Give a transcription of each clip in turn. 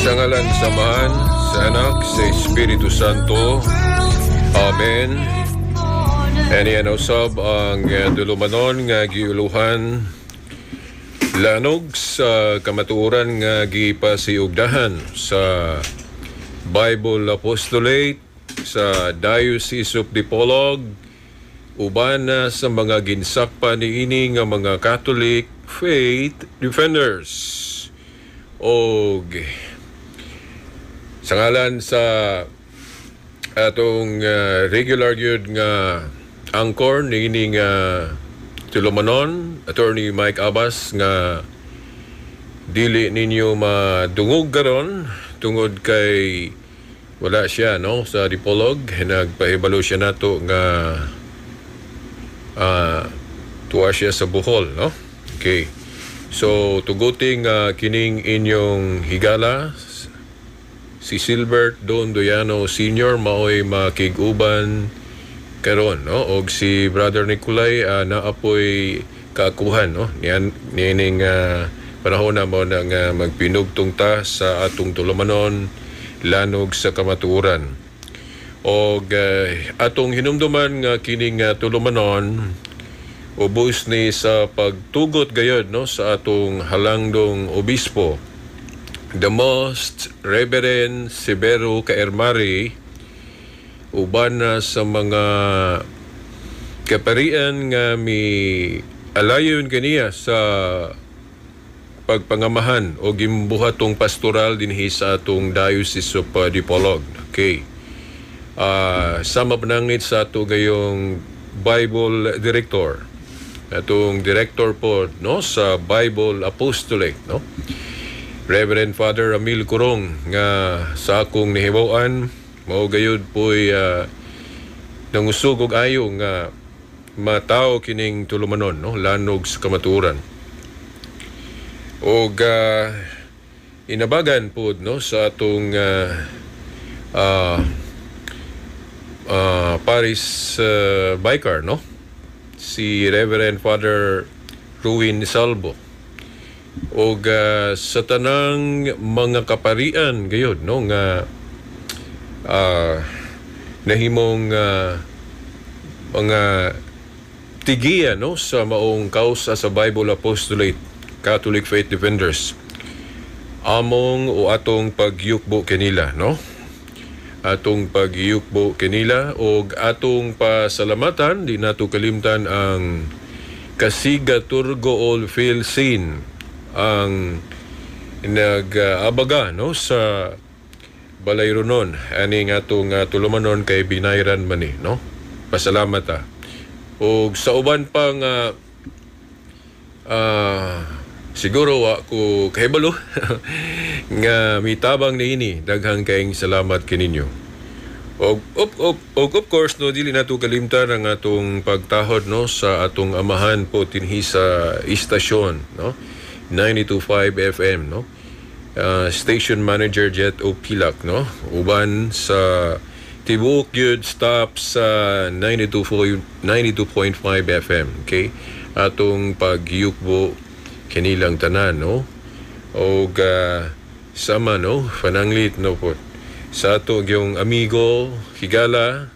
Sa ngalan sa Amahan, sa Anak, sa Espiritu Santo. Amen. Ani ano usab ang dulumanon nga giuluhan Lanog sa Kamatuoran nga gipasiugdahan sa Bible Apostolate sa Diocese of Dipolog uban na sa mga ginsakpa niini nga mga Catholic Faith Defenders. Og sa ngalan sa atong regular gyud nga anchor niini nga tulumanon, Attorney Mike Abbas, nga dili ninyo madungog karon tungod kay wala siya, no, sa Dipolog. Nagpahibalo siya nato nga tuwa siya sa Bohol, no? Okay, so tuguting kining inyong higala, si Silbert Don Doyano Senior, maoy makig-uban karon, no? Og si Brother Nicolay naapoy kaakuhan, no, niyan niining panahon na mo na nga magpinugtong ta sa atong tulumanon Lanog sa Kamatuoran. Og atong hinumduman nga kining tulumanon ubos ni sa pagtugot gayod, no, sa atong halangdong obispo, the Most Reverend Severo Caermari, uban na sa mga kaparian nga mi alayon kaniya sa pagpangamahan o gimbuhatong pastoral dinhi sa atong Diocese of Dipolog. Okay. Sama panangit sa ato gayong Bible director. Atong director po, no, sa Bible Apostolate, no? Reverend Father Ramil Kurong nga sa akong nahibaw-an mao gayud po'y nangusog og ayo nga matawo kining tulumanon, no, Lanog sa Kamatuoran. Og inabagan pod, no, sa atong Parish Vicar, no, si Reverend Father Ruin Salvo, og sa tanang mga kaparian gayud, no, nga nahimong mga tigiya, no, sa maong kausa sa Bible Apostolate Catholic Faith Defenders, among o atong pagyukbo kanila, no, atong pagyukbo kanila og atong pasalamatan. Di nato kalimtan ang Kasiga Turgo All Philscene, ang nag-abaga, no, sa balayronon ani nga atong tulumanon kay binayran man ni, no? Pasalamat ta. Og sa uban pa nga siguro wa ko kahibalo nga mitabang niini, daghang kaayong salamat kininyo. Og of course, no, dili nato kalimtan ang atong pagtahod, no, sa atong amahan po dinhi sa istasyon, no, 92.5 FM, no, station manager Jet Opilak, no, uban sa tibuok gyud staff sa 92.5 FM. Okay, atong pagyukbo kanilang tanan, no? Og sama, no, pananglit, no, po sa ato yung amigo higala,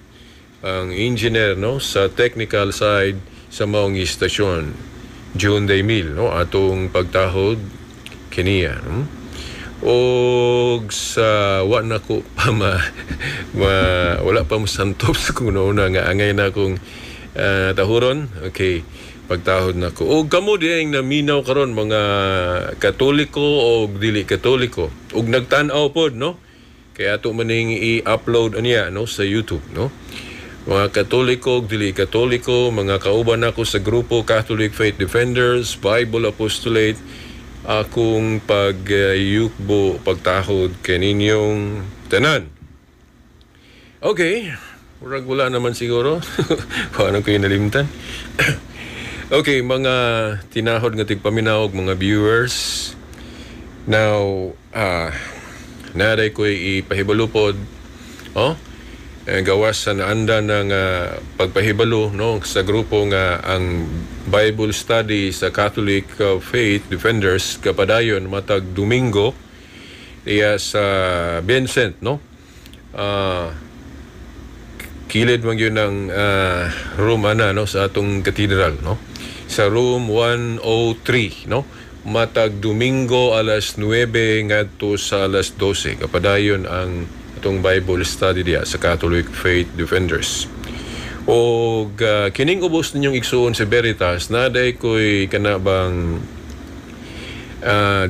ang engineer, no, sa technical side sa maong istasyon, June Daymil, no, atong pagtahod kaniya, no? Og sa wa na ko pa ma wala pa mosantop sa kung una nga angay na akong tahuron. Okay, pagtahod na ko. Og kamo diay naminaw karon, mga Katoliko o dili Katoliko ug nagtan-aw pod, no, kaya ato maning i-upload aniya, no, sa YouTube, no, mga Katoliko ug dili Katoliko, mga kauban nako sa grupo Catholic Faith Defenders, Bible Apostolate, akong pagyukbo, pagtahod kaninyong tanan. Okay, murag wala naman siguro. Paano ko nalimtan? Okay, mga tinahod nga tigpaminaw, mga viewers. Now, naray ko ipahibalo pod, oh, gawas sa naanda ng pagpahibalo, no, sa grupo nga ang Bible study sa Catholic Faith Defenders kapadayon matag Domingo. Iya sa Vincent, no? Kilid man gyud ng room ana, no, sa atong cathedral, no, sa room 103, no, matag Domingo alas 9 ngadto sa alas 12. Kapadayon ang atong Bible study diya sa Catholic Faith Defenders. O kining ubos ninyong igsuon sa Veritas na day ko'y kana bang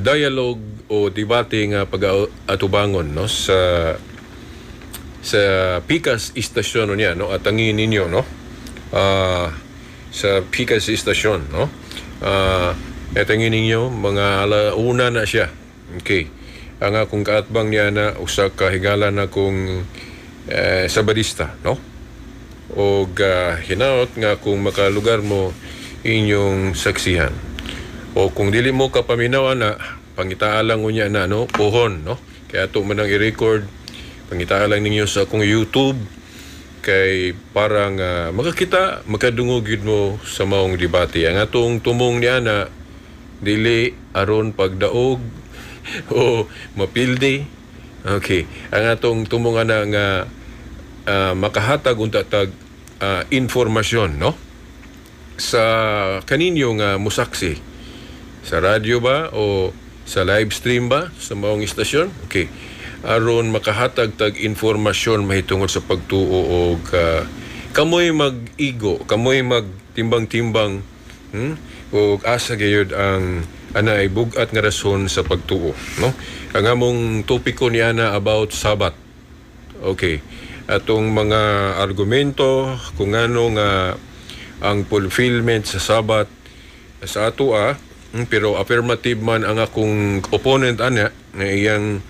dialogue o debate nga pag-atubangon, no, sa Pikas istasyon niya, no, atangin ninyo, no, sa Pikas istasyon, no, atangin ninyo mga ala una na siya. Okay, ang akong kaatbang niya na usa ka higala na kong Sabadista, no, og hinaot nga kung makalugar mo inyong saksihan o kung dili mo kapaminaw ana, pangitaa lang unya na, no, pohon, no, kaya ato man ang i-record. Pangitaa lang ninyo sa akong YouTube kay parang makakita, makadungog gyud mo sa maong debate. Ang atong tumong niya na dili aron pagdaog o mapildi. Okay, ang atong tumong ana nga makahatag unta tag informasyon, no, sa kaninyo nga musaksi sa radyo ba o sa live stream ba sa maong istasyon. Okay, aron makahatag tag informasyon mahitungod sa pagtuo og kamoy mag-igo, kamoy magtimbang-timbang, Og asa gayud ang anay bug-at nga rason sa pagtuo, no? Ang among topiko ni ana about Sabat. Okay, atong mga argumento kung ano nga ang fulfillment sa Sabat sa ato pero affirmative man ang akong opponent ana nga iyang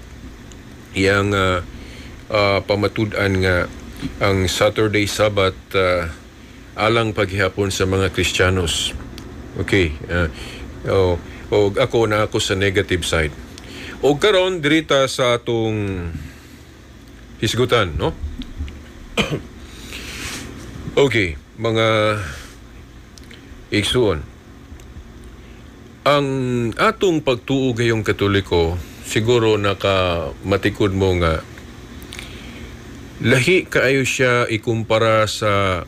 iyang pamatud-an nga ang Saturday Sabbath alang paghihapon sa mga Kristiyanos. Okay. Oh, og ako na ako sa negative side. Og karon dirita sa atong hisgutan, no? Okay, mga igsuon. Ang atong pagtuo gayong Katoliko, siguro naka matikod mo nga lahi kaayo siya ikumpara sa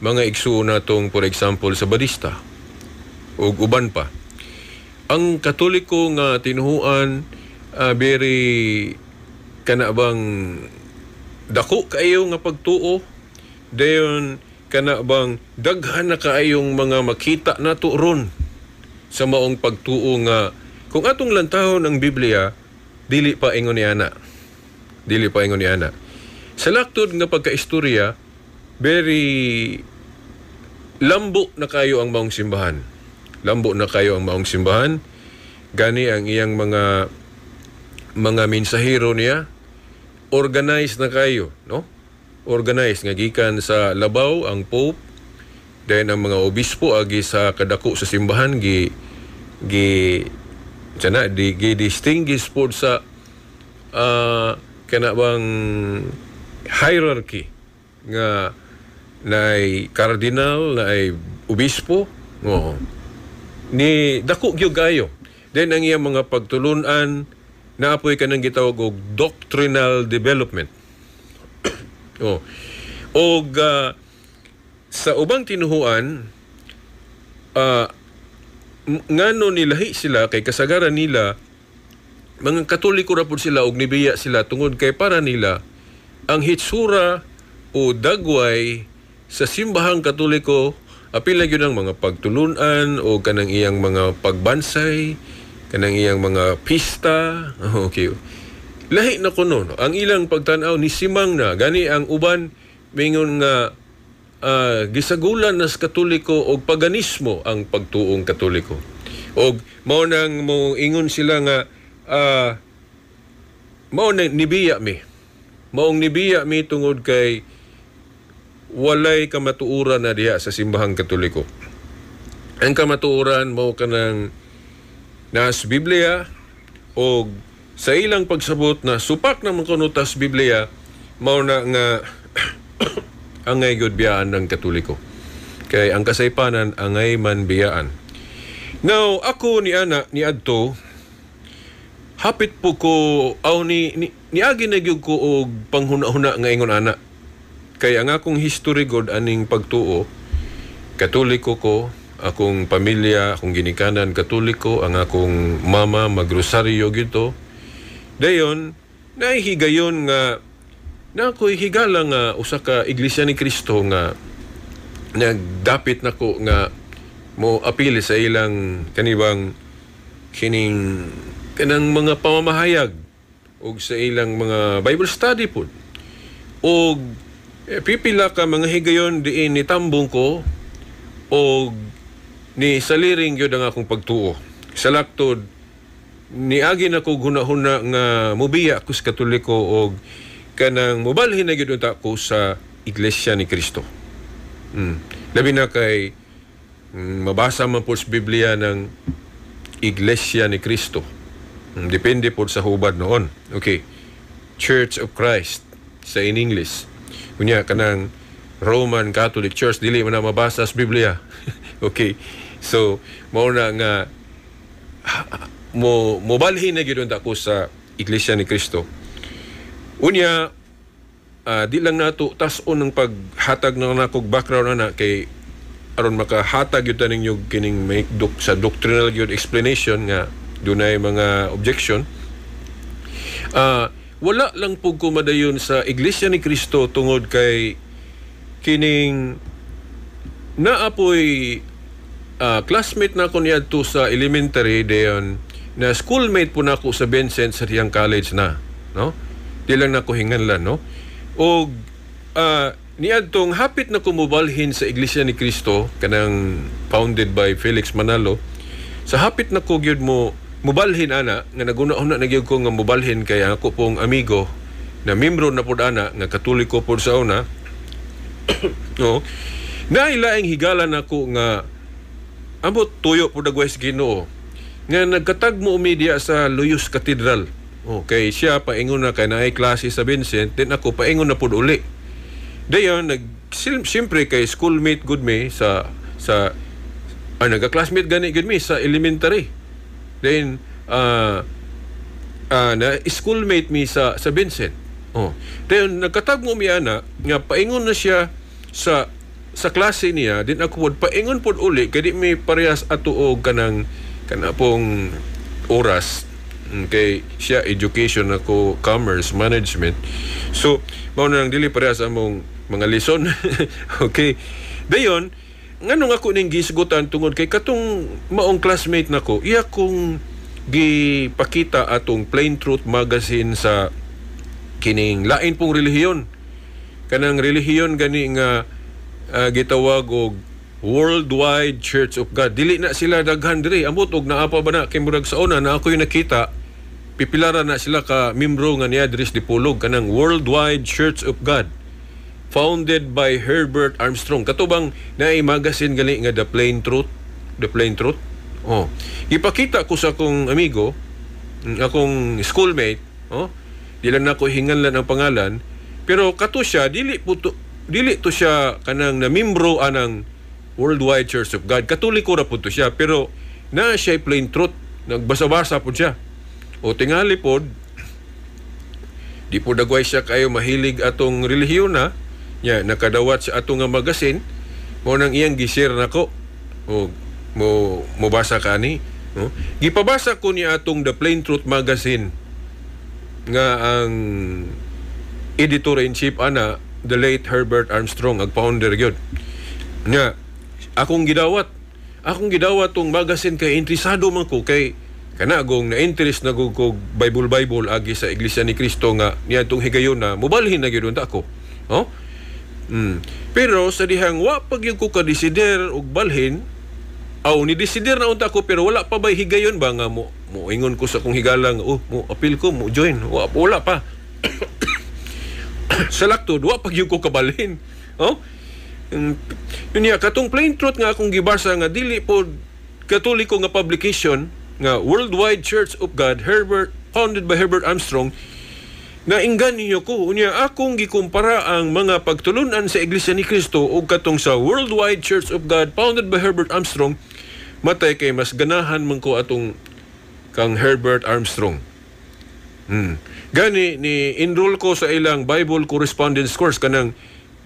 mga igsuon natong, for example, sa Badista ug uban pa. Ang Katoliko nga tinuhuan, very kana bang dako kaayo nga pagtuo, dayon kana bang daghan na kaayong mga makita nato ron sa maong pagtuo nga kung atong lantahon ang Biblia, dili pa ingon ni ana, dili pa ingon ni ana. Sa laktod nga pagkaistorya, very lambo na kayo ang maong simbahan, lambo na kayo ang maong simbahan. Gani ang iyang mga mensahero niya organized na kayo, no, organized nga gikan sa labaw ang Pope, then ang mga obispo agi sa kadako sa simbahan, gi gi sana di gi distinguish pod sa kana bang hierarchy nga naay cardinal, naay obispo. Oo, ni dako gyud kayo. Then ang iyang mga pagtulunan, naapoy kanang gitawag og doctrinal development. Oh. Og sa ubang tinuhuan, ngano nilahi sila kay kasagaran nila mga Katoliko ra pud sila og nibiya sila tungod kay para nila ang hitsura o dagway sa simbahang Katoliko, apil na gyud ang mga pagtulunan o kanang iyang mga pagbansay, kanang iyang mga pista. Okay, lahi na kuno, no? Ang ilang pagtan-aw ni simang na gani. Ang uban mingon nga gisagulan nas Katoliko og paganismo ang pagtuong Katoliko, og mao nang mo ingon sila nga mao na nibiya mi, maong nibiya mi tungod kay walay kamatuoran na diha sa simbahang Katoliko. Ang kamatuoran mao kanang nas Biblia, og sa ilang pagsabot na supak naman kuno tas Biblia, mao na nga angay gyud biyaan ng Katoliko. Kay ang kasaypanan angay man biyaan. Now, ako ni ana ni adto Hapit po ko aw ni niagi na gyud ko og panghuna-huna nga ingon ana. Kay ang akong history god aning pagtuo, Katoliko ko, akong pamilya, akong ginikanan Katoliko, ang akong mama magrosaryo gito. Dayon, nahihigayon nga na ako'y higala nga usa ka Iglesia ni Cristo nga nagdapit nako nga mo apil sa ilang kanibang kining kanang mga pamamahayag og sa ilang mga Bible study pud. Og pipila ka mga higayon diin nitambong ko og ni saliring gyud ang akong pagtuo. Sa laktod niagi na ko hunahuna nga mubiya ko sa Katoliko og kanang mobalhin na gyud unta ko sa Iglesia ni Cristo. Labi na kay mabasa man po sa Biblia ng Iglesia ni Cristo. Depende po sa hubad noon. Okay. Church of Christ sa in English. Unya kanang Roman Catholic Church dili man na mabasa sa Biblia. Okay. So mao na nga mo mobalhin na gyud unta ko sa Iglesia ni Cristo. Unya di lang nato tas-on ng paghatag ng nakog background ana kay aron makahatag gyud ta ninyo kining may sa doctrinal gyud explanation nga dunay mga objection. Wala lang pug ko madayon sa Iglesia ni Cristo tungod kay kining naapoy classmate na ako niadto sa elementary, dayon na schoolmate po nako sa Vincent sa diyang college na, no? Di lang nako hinganlan, no? Og niadtong hapit na kumubalhin sa Iglesia ni Cristo kanang founded by Felix Manalo, sa hapit na ko gyud mo mubalhin ana nga naguna-una na gyud ko nga mubalhin kay ang ako pong amigo na membro na pud ana nga Katoliko pud sa una, no, nailaing higala nako nga ambot tuyo pud agway sa Ginoo nga nagkatagmo media sa Luyos Cathedral. Okay, siya paingon na kay naay klase sa Vincent, then ako paingon na pud uli. Dayon nag siyempre kay schoolmate gud mi sa sa nagka-classmate gani gud mi sa elementary. Then na schoolmate mi sa Vincent. Oh. Then nagkatagmo mi ana nga paingon na siya sa klase niya, din ako pod paingon pod uli kay di mi parehas ato og kanang kana pong oras. Okay, siya education, ako commerce management. So mao na lang dili parehas among mga lesson. Okay. Dayon nganong ako ning gisgutan tungod kay katong maong classmate nako, iya kong gipakita atong Plain Truth magazine sa kining lain pong relihiyon. Kanang relihiyon gani nga gitawag og Worldwide Church of God. Dili na sila daghan diri. Amot og naa pa ba na kay murag sa una na ako'y nakita, pipilara na sila ka membro nga niya diri sa Dipolog, kanang Worldwide Church of God founded by Herbert Armstrong. Katubang naay magazine gali nga The Plain Truth, The Plain Truth. Oh. Ipakita ko sa akong amigo, akong schoolmate, oh. Di lang nako hinganlan ang pangalan, pero kato siya dili po to, dili to siya kanang na membro anang Worldwide Church of God. Katoliko ra po to siya, pero na siya Plain Truth, nagbasa-basa po siya. O tingali pod, di po dagway siya kayo mahilig atong relihiyon na, nya nakadawat sa atong nga magazine, mo nang iyang gi-share nako. O mo mobasa kani, no? Gipabasa ko niya atong The Plain Truth magazine nga ang editor-in-chief ana the late Herbert Armstrong, ang founder gyud. Nya akong gidawat tong magazine kay interesado man ko kay kanagong na interest na ko Bible Bible agi sa Iglesia ni Cristo nga niadtong higayon na mobalhin na gyud unta ako. Oh? Pero sa dihang wa pa gyud ko kadesider og balhin, aw ni desider na unta ko pero wala pa bay higayon ba nga mo ingon ko sa akong higala nga oh mo apil ko mo join, wala pa. Sa laktod wa pa gyud ko kabalhin. Oh? Unya katong Plain Truth nga akong gibasa nga dili po Katoliko nga publication nga Worldwide Church of God Herbert founded by Herbert Armstrong, na inggan ninyo ko. Unya akong gikumpara ang mga pagtulunan sa Iglesia ni Cristo ug katong sa Worldwide Church of God founded by Herbert Armstrong, matay kay mas ganahan man ko atong kang Herbert Armstrong. Gani ni enroll ko sa ilang Bible correspondence course, kanang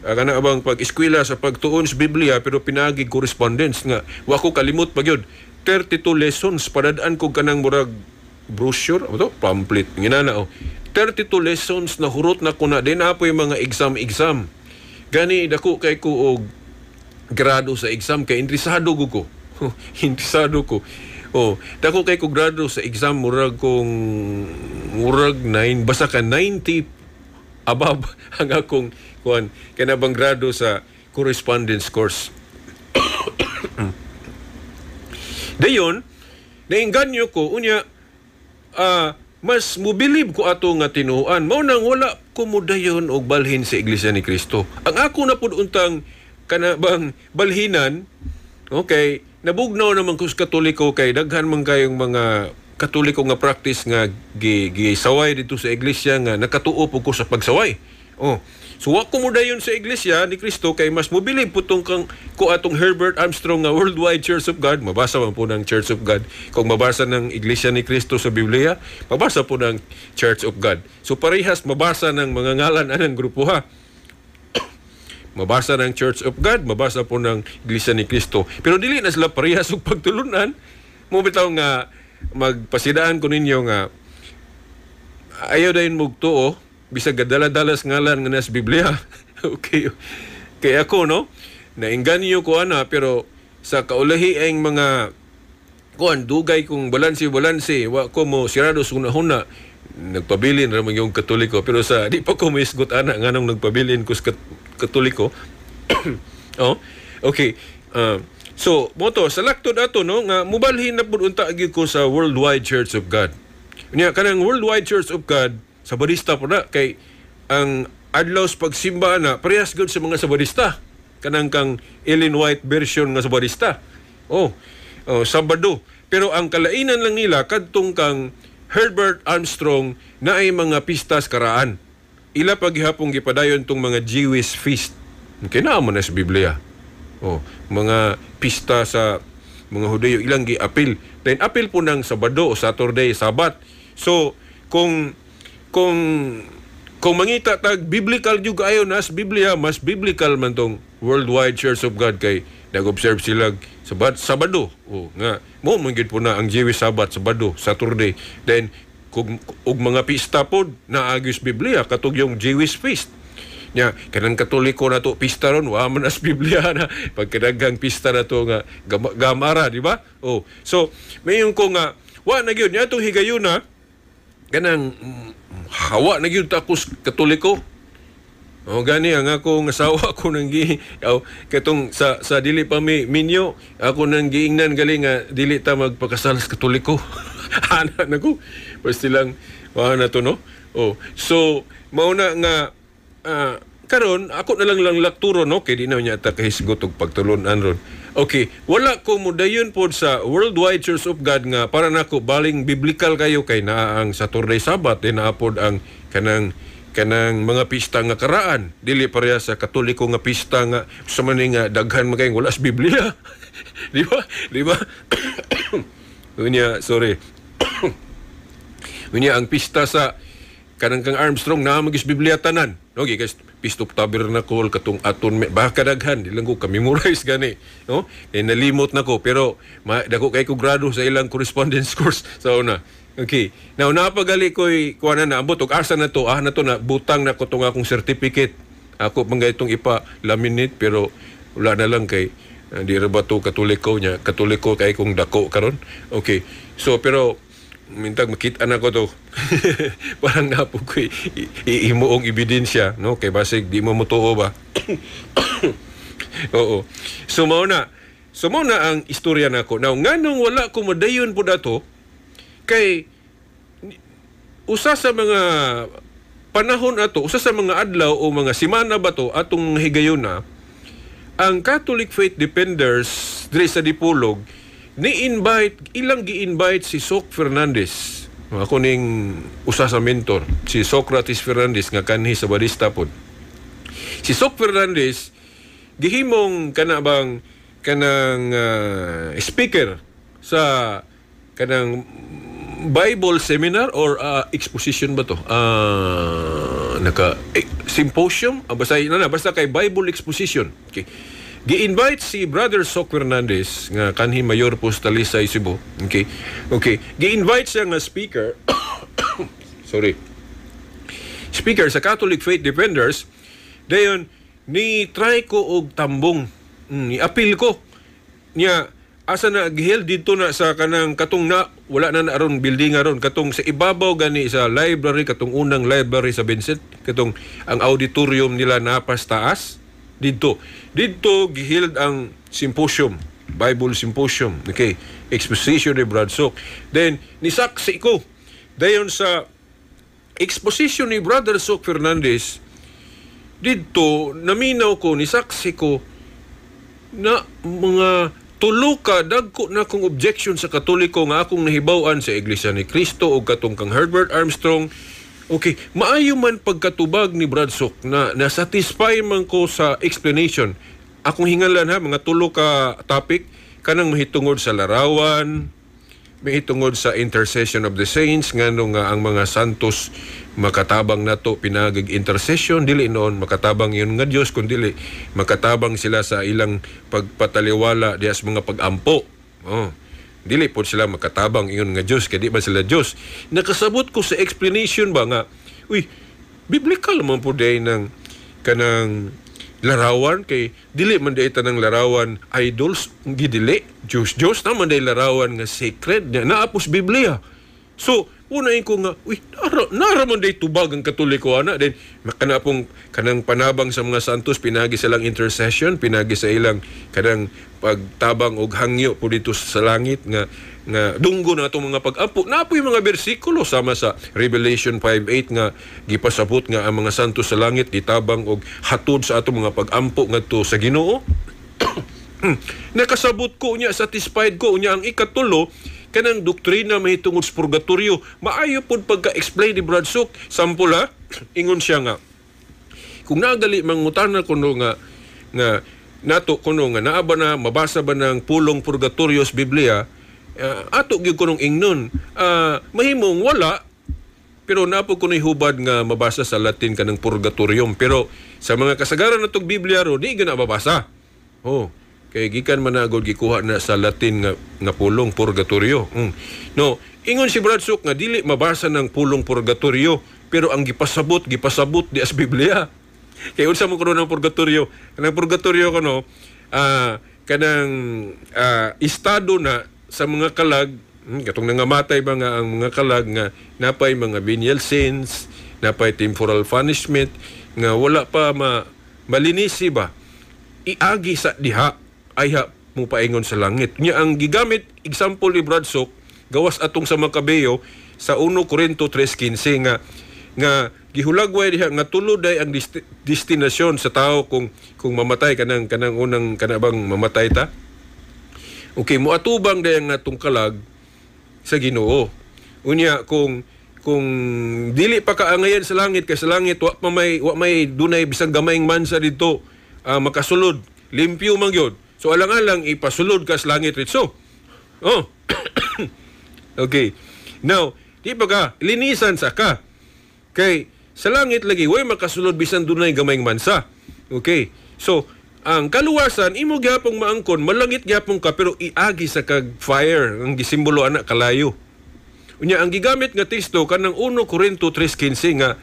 kanang abang pag-eskwela sa pagtuon sa Biblia pero pinagi correspondence nga wa ko kalimot pa gyud. 32 lessons, padadaan ko kanang murag brochure, ano to, pamphlet nginana, oh. 32 lessons na hurot na ko na din apoy mga exam exam. Gani dako kay ko og grado sa exam kay interesado ko. Interesado ko. Oh, dako kay ko grado sa exam, murag kong murag 9, basta ka 90 above ang akong kuan kanabang grado sa correspondence course. Dayon, nainganyo ko unya, mas mobilib ko ato nga tinuoan. Mao nang wala ko modayon og balhin sa Iglesia ni Cristo. Ang ako na pud untang kanabang balhinan, okay, nabugnaw naman ko sa Katoliko kay daghan man kayong mga Katoliko nga practice nga gisaway dito sa iglesia nga nakatuo po ko sa pagsaway. Oh. So wa ko modayon sa Iglesia ni Cristo kay mas mobilib po tong kang ko atong Herbert Armstrong nga Worldwide Church of God. Mabasa man po ng Church of God. Kung mabasa ng Iglesia ni Cristo sa Biblia, mabasa po ng Church of God. So parehas mabasa ng mga ngalan anang grupo ha. Mabasa ng Church of God, mabasa po ng Iglesia ni Cristo. Pero dili na sila parehas og pagtulunan. Mo bitaw nga magpasidaan ko ninyo nga ayaw dayon mugtuo bisag gadala-dalas ngalan nga nas Biblia. Okay. Kay ako no, nainganyo ko ana pero sa kaulahi ang mga kuan dugay kong balanse-balanse, wa ko mo sirado sa hunahuna. Nagpabilin ra man yung Katoliko pero sa di pa ko moisgot ana nganong nagpabilin ko sa Katoliko. Oh, okay. So moto sa laktod ato no nga mubalhin na pud unta gyud ko sa Worldwide Church of God. Unya kanang Worldwide Church of God Sabadista po na kay ang adlaw sa pagsimba na parehas gyud sa mga Sabadista. Kanang kang Ellen White version nga Sabadista. Oh, oh, Sabado. Pero ang kalainan lang nila kadtong kang Herbert Armstrong na ay mga pistas karaan. Ila paghihapong gipadayon tong mga Jewish feast. Kaya mo na sa Biblia. Oh, mga pista sa mga Hudiyo ilang giapil. Then apil po ng Sabado o Saturday, Sabat. So kung mangita tag biblical jud kaayo nas Biblia, mas biblical man tong Worldwide Church of God kay nag-observe sila Sabat, Sabado. Oh, nga mo man gyud po na ang Jewish Sabbath, Sabado, Saturday. Then kung og mga pista pod naagis Biblia katog yung Jewish feast. Nya kanang Katoliko na to pista ron wa man as Biblia na pagkadaghang pista na to nga gamara, di ba? Oh, so mayon ko nga wa na gyud nya atong higayuna kanang hawa na gyud ta ko sa Katoliko. O gani ang akong asawa ko nang gi oh, katong sa dili pa mi minyo ako nang giingnan gali nga dili ta magpakasal sa Katoliko. Ana nako pasti lang wa na to no. Oh, so mao na nga karon ako na lang lang lakturo no kay di na niya ta kahisgot og pagtulon-an ron. Okay, wala ko modayon pod sa Worldwide Church of God nga para nako baling biblical kayo kay naa ang Saturday Sabbath, din naa pod ang kanang kanang mga pista nga karaan, dili pareha sa Katoliko nga pista nga sa man nga daghan man kayong wala sa Biblia. Di ba? Di ba? Unya, sorry. Unya ang pista sa kanang kang Armstrong na magis Biblia tanan. No, guys, Feast of Tabernacle katong aton baka daghan di lang ko ka-memorize gani, no? Eh, nalimot na ko pero dako kay ko grado sa ilang correspondence course sa una. Okay. Now napagali ko'y kuha na ambot og asa na to, na to na butang na ko tong akong certificate. Ako man itong ipa-laminate pero wala na lang kay di ra ba to Katoliko nya, Katoliko kay kong dako karon. Okay. So pero mintag makita na ko to. Parang napo ko iimuong ebidensya, no? Kay basig di mo motuo ba. Oo. So mao na. So mao na ang istorya nako. Now nganong wala ko modayon pud ato kay usa sa mga panahon ato, usa sa mga adlaw o mga semana ba to atong higayuna, ang Catholic Faith Defenders diri sa Dipolog ni-invite, ilang gi-invite si Soc Fernandez. Ako ning usa sa mentor, si Socrates Fernandez nga kanhi sa barista pod. Si Soc Fernandez gihimong kana bang kanang speaker sa kanang Bible seminar or exposition ba to? Naka symposium. Basta na na basta kay Bible exposition. Okay. Gi-invite si Brother Sok Fernandez nga kanhi mayor po sa Talisay, Cebu. Okay. Okay. Gi-invite siya nga speaker. Sorry. Speaker sa Catholic Faith Defenders. Dayon ni try ko og tambong. Ni apil ko. Nya asa na giheld dito na sa kanang katong na wala na na aron building aron, katong sa ibabaw gani sa library, katong unang library sa Vincent, katong ang auditorium nila napas taas didto. Didto giheld ang symposium, Bible symposium. Okay, exposition ni Brad Sok. Then nisaksi ko dayon sa exposition ni Brother Sok Fernandez didto. Naminaw ko, nisaksi ko na mga tulo ka dagko na kong objection sa Katoliko nga akong nahibaw-an sa Iglesia ni Cristo o katong kang Herbert Armstrong. Okay, maayo man pagkatubag ni Brad Sok na na-satisfy man ko sa explanation. Akong hingalan ha, mga tulo ka topic kanang mahitungod sa larawan, mahitungod sa intercession of the saints, ngano nga ang mga santos makatabang nato pinagig intercession, dili noon makatabang yun nga Dios kun dili makatabang sila sa ilang pagpataliwala diya sa mga pagampo. Oh. Dili po sila makatabang ingon nga Dios kay di man sila Dios. Nakasabot ko sa explanation ba nga, uy, biblical man po day ng kanang larawan kay dili man day tanang larawan idols, gidili Diyos Diyos na man day larawan nga sacred na naapos Biblia. So una ko nga, uy, nara man day tubag ang Katoliko ana. Then kana pong kanang panabang sa mga santos pinagi sa ilang intercession, pinagi sa ilang kanang pagtabang og hangyo po dito sa langit nga nga dunggo na atong mga pag-ampo. Napoy mga bersikulo sama sa Revelation 5:8 nga gipasabot nga ang mga santos sa langit gitabang og hatod sa atong mga pag-ampo ngadto sa Ginoo. Nakasabot ko niya, satisfied ko niya. Ang ikatulo, kanang doktrina mahitungod sa purgatorio. Maayo pod pagka-explain ni Brad Sok. Sample ha, ingon siya nga kung nagali mangutana kuno nga nga nato kuno nga naa ba na mabasa ba ng pulong purgatorio sa Biblia, ato gyud kunong ingnon, mahimong wala, pero napo kuno'y hubad nga mabasa sa Latin kanang purgatorium, pero sa mga kasagaran natong Biblia ro di gyud na mabasa. Oh, kay gikan man na gud gikuha na sa Latin nga nga pulong purgatorio. No, ingon si Brad Sok nga dili mabasa ng pulong purgatorio, pero ang gipasabot gipasabot di as Biblia. Kay unsa mo kuno ng purgatorio? Kanang purgatorio kuno, kanang estado na sa mga kalag, katong nangamatay ba nga ang mga kalag nga napay mga venial sins, napay temporal punishment nga wala pa ma malinisi ba, iagi sa diha ayha mo paingon sa langit. Nya ang gigamit example ni Brad Sok gawas atong sa Macabeo sa 1 Corinto 3:15 nga nga gihulagway diha nga tulo day ang destinasyon sa tao kung mamatay, kanang kanang unang kana bang mamatay ta. Okay, moatubang day ang atong kalag sa Ginoo. Unya kung dili pa kaangayan sa langit, kay sa langit wa may dunay bisang gamayng mansa dito, makasulod, limpyo man gyud. So alang-alang ipasulod ka sa langit ritso. Oh. Okay. Now, di ba ka linisan sa ka? Kay sa langit lagi way makasulod bisan dunay gamayng mansa. Okay. So, ang kaluwasan imo gyapong maangkon, malangit gyapon ka, pero iagi sa kag fire, ang gisimbolo ana kalayo. Unya ang gigamit nga teksto kanang 1 Corinto 3:15 nga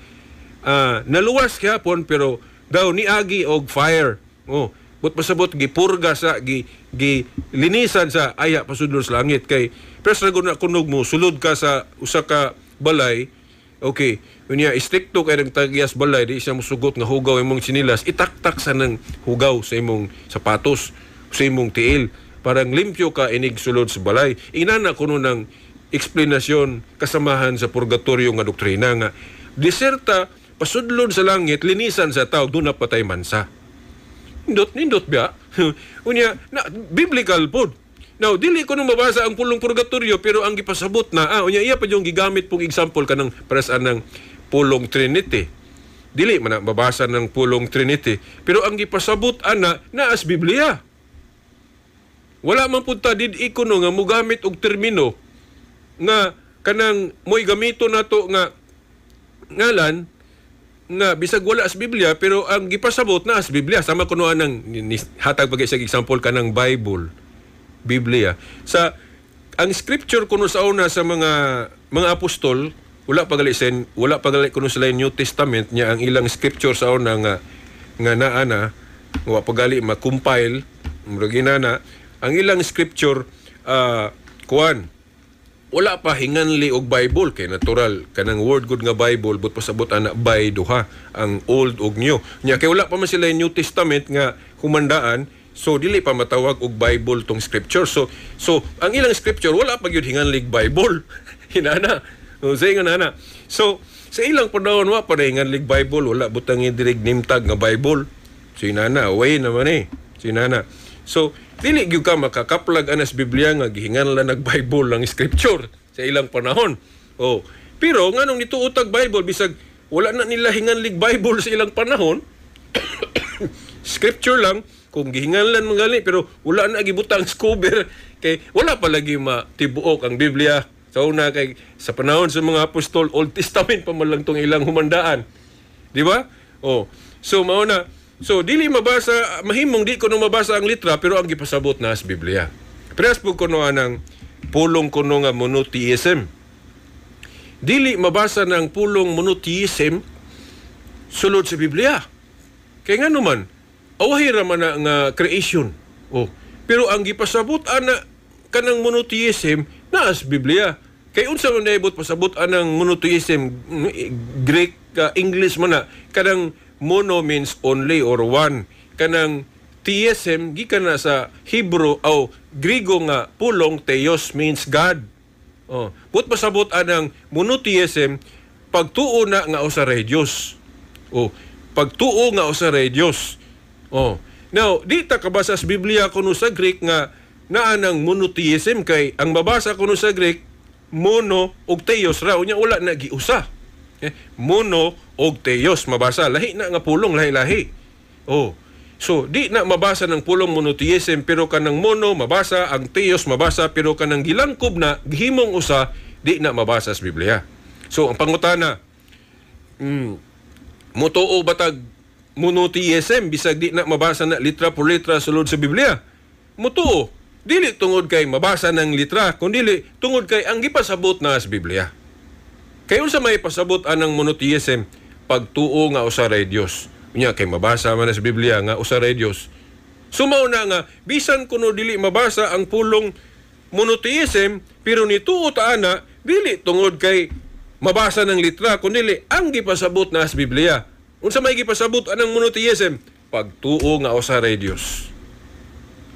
naluwas gyapon pero daw niagi og fire. Oh, but pasabot gipurga sa gi, gi linisan sa aya pasudlo sa langit, kay pres ra na kunog mo sulod ka sa usa ka balay. Okay, unya istrikto kay ng tagyas balay, di siya musugot nga hugaw imong sinilas, itaktak sa ng hugaw sa imong sapatos, sa imong tiil, parang limpyo ka inig sulod sa balay. Inana kuno ng eksplanasyon kasamahan sa purgatorio nga doktrina nga diserta pasudlon sa langit, linisan sa tao, doon na patay mansa. Nindot, nindot biya. Unya, na, biblical pod. Now, dili ko nung mabasa ang pulong purgatorio, pero ang gipasabot na, unya, iya pa yung gigamit pong example kanang para ng pulong Trinity. Dili man na mabasa ng pulong Trinity, pero ang gipasabot ana naas Biblia. Wala man pud ta did ikuno nga mugamit og termino nga Kanang mo'y gamito nato nga ngalan nga bisag wala sa Biblia pero ang gipasabot na sa Biblia, sama kuno anang hatag pag isang example kanang Bible, Biblia. Sa ang scripture kuno sa una sa mga apostol, wala pa gali kuno sila New Testament niya. Ang ilang scripture sa una nga nga naa na wa pa gali ma-compile, murag inana ang ilang scripture, kuan, wala pa hinganli og Bible kay natural kanang word good nga Bible, but pasabot ana by duha, ang Old ug New. Nya kay wala pa man sila New Testament nga humandaan, so dili pa matawag og Bible tong scripture. So ang ilang scripture wala pa gyud hinganlig Bible hinana. O, sa ingon ana, so sa ilang panahon wa pa hinganlig Bible, wala butang diri name tag nga Bible. So inana way naman eh. So inana, so dili gyud ka makakaplag anas Biblia nga gihinganlan nag Bible ang scripture sa ilang panahon. Oh, pero nganong nituo tag Bible bisag wala na nila hinganlig Bible sa ilang panahon? Scripture lang kung gihinganlan man gali, pero wala na gibutang sa cover kay wala pa lagi matibuok ang Biblia sa una, kay sa panahon sa mga apostol, Old Testament pa man lang tong ilang humandaan. Di ba? Oh. So mao na. So dili mabasa, mahimong di ko no mabasa ang litra pero ang gipasabot na sa Biblia. Parehas po kuno anang pulong kuno nga monotheism. Dili mabasa ng pulong monotheism sulod sa Biblia. Kay nga naman, awahi ra man na nga creation. Oh. Pero ang gipasabot ana kanang monotheism naa sa Biblia. Kay unsa man naibot pasabot anang monotheism? Greek, English man na kanang mono means only or one. Kanang theism gikan na sa Hebrew o Griego nga pulong theos, means God. Oh, but pasabot anang monotheism, pagtuo na nga usa ra Dios. Oh, pagtuo nga usa ra Dios. Oh. Now, di ta kabasa sa Biblia kuno sa Greek nga naa nang monotheism, kay ang mabasa kuno sa Greek mono ug theos ra, unya wala na giusa. Eh, mono og theos mabasa, lahi na nga pulong, lahi-lahi. Oh. So, di na mabasa ng pulong monotheism, pero kanang mono mabasa, ang theos mabasa, pero kanang gilangkob na gihimong usa, di na mabasa sa Biblia. So, ang pangutana, mutuo ba tag monotheism bisag di na mabasa na litra por litra sulod sa Biblia? Mutuo. Dili tungod kay mabasa ng litra, kundi tungod kay ang gipasabot na sa Biblia. Kay unsa may pasabot anang monotheism? Pagtuo nga usa ra Dios. Unya kay mabasa man sa Biblia nga usa ra Dios. Sumao na nga bisan kuno dili mabasa ang pulong monotheism, pero nituo ta ana dili tungod kay mabasa ng litra, kundi ang gipasabot na sa Biblia. Unsa may gipasabot anang monotheism? Pagtuo nga usa ra Dios.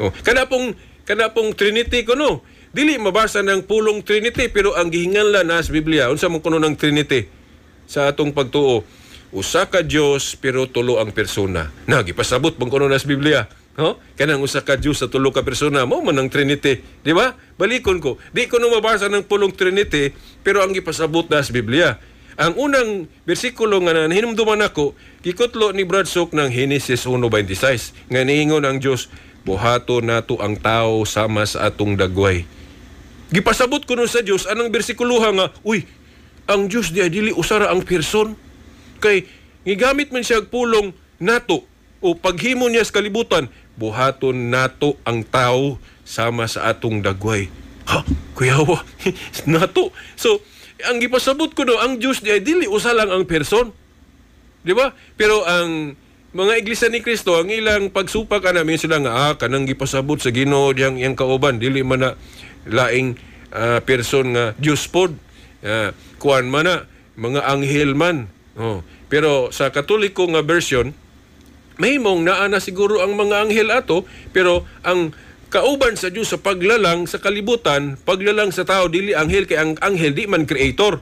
Oh, kana pong Trinity kuno. Dili mabasa ng pulong Trinity pero ang gihinganlan na sa Biblia. Unsa man kuno ng Trinity sa atong pagtuo? Usa ka Dios pero tulo ang persona. Na gipasabot bang kuno na sa Biblia? No? Kanang usa ka Dios sa tulo ka persona, mao man ang Trinity, di ba? Balikon ko. Di ko no mabasa ng pulong Trinity pero ang gipasabot na sa Biblia. Ang unang bersikulo nga nahinumduman ako, gikutlo ni Brad Sok ng Genesis 1:26 nga niingon ang Dios, "Buhato nato ang tao sama sa atong dagway." Gipasabot kuno sa Dios anang bersikuloha nga, uy, ang Dios di ay dili usara ang person. Kay gigamit man siya og pulong nato o paghimo niya sa kalibutan, buhaton nato ang tao sama sa atong dagway. Ha, kuyawa, nato. So, ang gipasabot ko no, ang Dios di ay dili usa lang ang person. Di ba? Pero ang mga Iglesia ni Cristo, ang ilang pagsupak ana sila nga kanang gipasabot sa Ginoo diyang iyang kauban dili man na laing person nga Dios pod. Kuan man na mga anghel man. Oh. Pero sa Katoliko nga version, mahimong naa na siguro ang mga anghel ato, pero ang kauban sa Dios sa paglalang sa kalibutan, paglalang sa tao, dili anghel, kay ang anghel di man creator.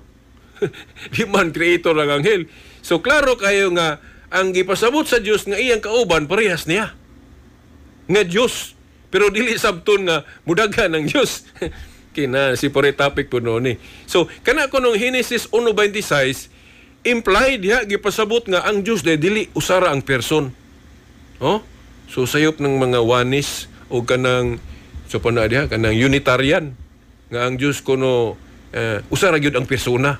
Di man creator ang anghel. So klaro kayo nga ang gipasabot sa Dios nga iyang kauban parehas niya nga Dios. Pero dili sabton nga mudagan ang Dios. Kina si pore topic po noon eh. So kana ko nung Genesis 1:26 implied diha gipasabot nga ang Dios de dili usara ang person. Oh? So sayop ng mga Oneness o kanang so pa na diha kanang Unitarian nga ang Dios kuno usa ra gyud ang persona.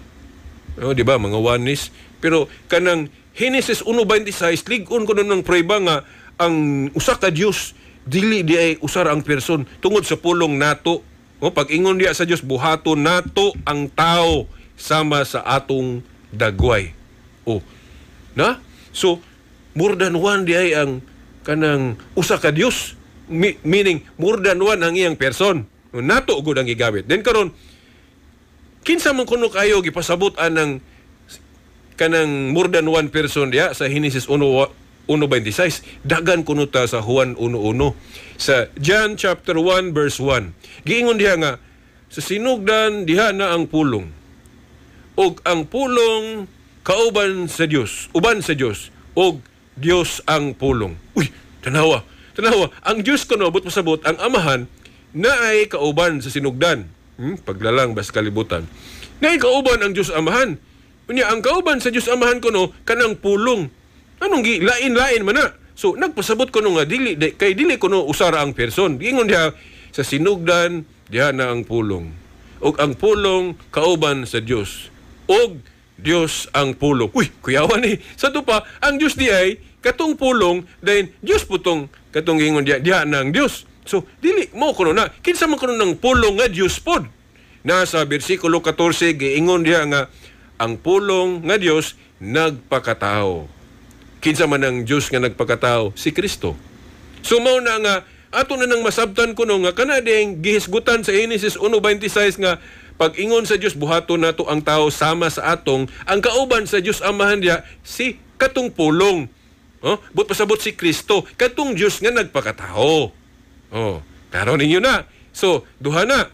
Oh, di ba mga oneness? Pero kanang Genesis 1:26 lig-on kuno ng prueba nga ang usa ka Dios dili di ay usa ra ang person tungod sa pulong nato. Oh, pag ingon diya sa Dios, buhaton nato ang tao sama sa atong dagway. Oh. Na? So more than one di ay ang kanang usa ka Dios, meaning more than one ang iyang person. Nato gud ang gigamit. Then karon, kinsa man kuno kayo gipasabot anang kanang more than one person diya sa Genesis 1:26? Dagan kuno ta sa Juan 1:1. Sa John chapter 1 verse 1. Giingon diha nga sa sinugdan diha na ang pulong. Og ang pulong kauban sa Dios, uban sa Dios, og Dios ang pulong. Uy, tanawa. Tanawa, ang Dios kuno, but pasabot ang Amahan na ay kauban sa sinugdan. Paglalang bas kalibutan. Na ay kauban ang Dios Amahan. Unya ang kauban sa Dios Amahan kuno kanang pulong. Anong gi lain-lain man na. So nagpasabot kuno nga dili di, kay dili kuno usara ang person. Giingon diha sa sinugdan diha na ang pulong. Og ang pulong kauban sa Dios. Og Dios ang pulong. Uy, kuyawan ni. Sa to pa, ang Dios di ay katong pulong, then Dios putong katong giingon diha, diha na ang Dios. So dili mo kuno na kinsa man kuno ng pulong nga Dios pod. Nasa bersikulo 14 giingon diha nga ang pulong nga Dios nagpakatao. Kinsa man ang Dios nga nagpakatao? Si Kristo. So mao na nga ato na nang masabtan kuno nga kana ding gihisgutan sa Genesis 1:26 nga pag-ingon sa Dios buhaton nato ang tao sama sa atong, ang kauban sa Dios Amahan diha si katong pulong. Oh, but pasabot si Kristo, katong Dios nga nagpakatao. Oh, karon ninyo na. So duha na.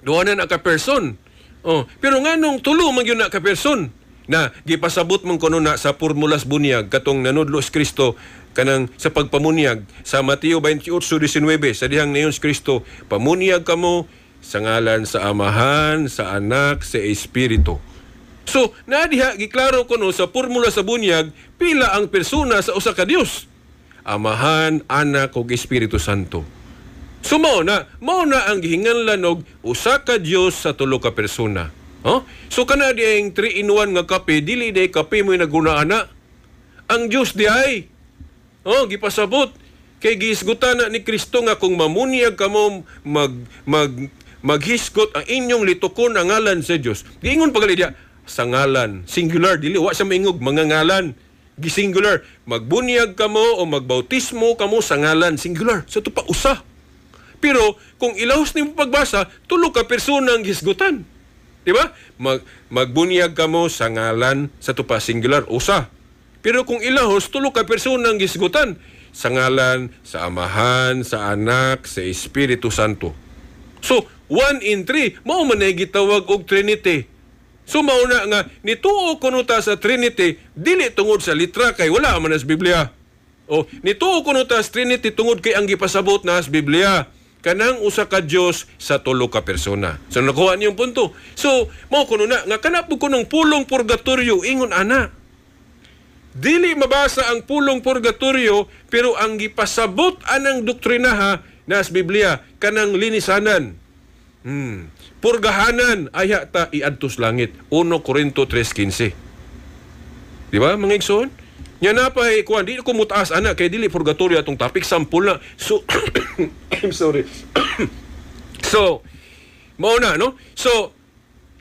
Duha na na ka person. Oh, pero nganong tulo man gyud na ka person na gipasabot man kuno na sa formulas bunyag katong nanudlo si Kristo kanang sa pagpamunyag sa Mateo 28:19 sa dihang nayon si Kristo, pamunyag kamo sa ngalan sa Amahan, sa Anak, sa Espiritu. So nadiha giklaro kuno sa formula sa bunyag pila ang persona sa usa ka Dios: Amahan, Anak ug Espiritu Santo. So mao na ang gihinganlan og usa ka Dios sa tulo ka persona. Oh? So kana di ang 3 in 1 nga kape, dili day kape mo'y naguna ana. Ang Dios di ay. Oh, gipasabot kay gihisgutan na ni Kristo nga kung mamunyag kamo mag mag maghisgot ang inyong litukon ang ngalan sa Dios. Giingon pa gali diya sa ngalan, singular, dili wa siya maingog mga ngalan. Gisingular, magbunyag kamo o magbautismo kamo sa ngalan, singular. So ito pa usa. Pero kung ilahos nimo pagbasa, tulo ka persona ang hisgutan. Di ba? Magbunyag kamo sa ngalan, sa tupa singular, usa. Pero kung ilahos, tulo ka persona ang hisgutan. Sa ngalan, sa Amahan, sa Anak, sa Espiritu Santo. So, 1 in 3, mao man ay gitawag og Trinity. So, mao na nga, nituo kuno ta sa Trinity, dili tungod sa litra kay wala man sa Biblia. O, nituo kuno ta sa Trinity tungod kay ang gipasabot na sa Biblia. Kanang usa ka Dios sa tulo ka persona. So nakuha niyong punto. So mao kuno na nga kana pud kunong pulong purgatorio ingon ana. Dili mabasa ang pulong purgatorio pero ang gipasabot anang doktrinaha nas Biblia kanang linisanan. Purgahanan ayha ta iadtos langit. 1 Corinto 3:15. Di ba mga igsoon? Nya na pa kuan di ko mutaas ana kay dili purgatorio atong topic, sample na. So I'm sorry. So mao na no. So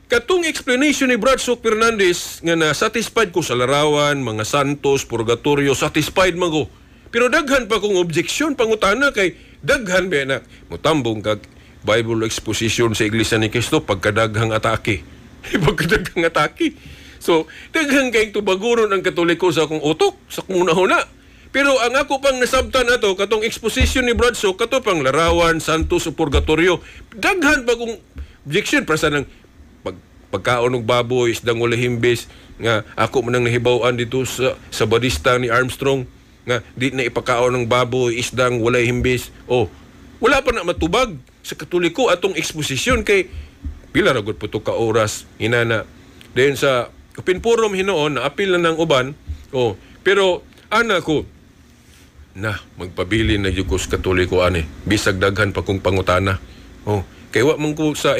katong explanation ni Brad Sok Fernandez nga na satisfied ko sa larawan, mga santos, purgatorio, satisfied man ko. Pero daghan pa kong objection pangutana kay daghan ba na mutambong kag Bible exposition sa Iglesia ni Cristo pagkadaghang atake. Pagkadaghang atake. So, daghang kayong tubaguron ang Katoliko sa akong utok, sa akong una-una. Pero ang ako pang nasabtan ato, katong exposition ni Brad Sok, kato pang larawan, santos, o purgatorio, daghan pa kong objection para sa nang pagkaon og baboy, isdang wala himbis, nga ako man ang nahibaw-an dito sa badista ni Armstrong, nga di na ipakaon ng baboy, isdang wala himbis. Oh, wala pa na matubag sa Katoliko atong exposition kay pila ra gud puto ka oras inana. Then sa open forum hinuon na apil na ng uban. Oh, pero ana ko na magpabili na jud ko sa Katoliko ani bisag daghan pa kong pangutana. Oh, Kay wa man ko sa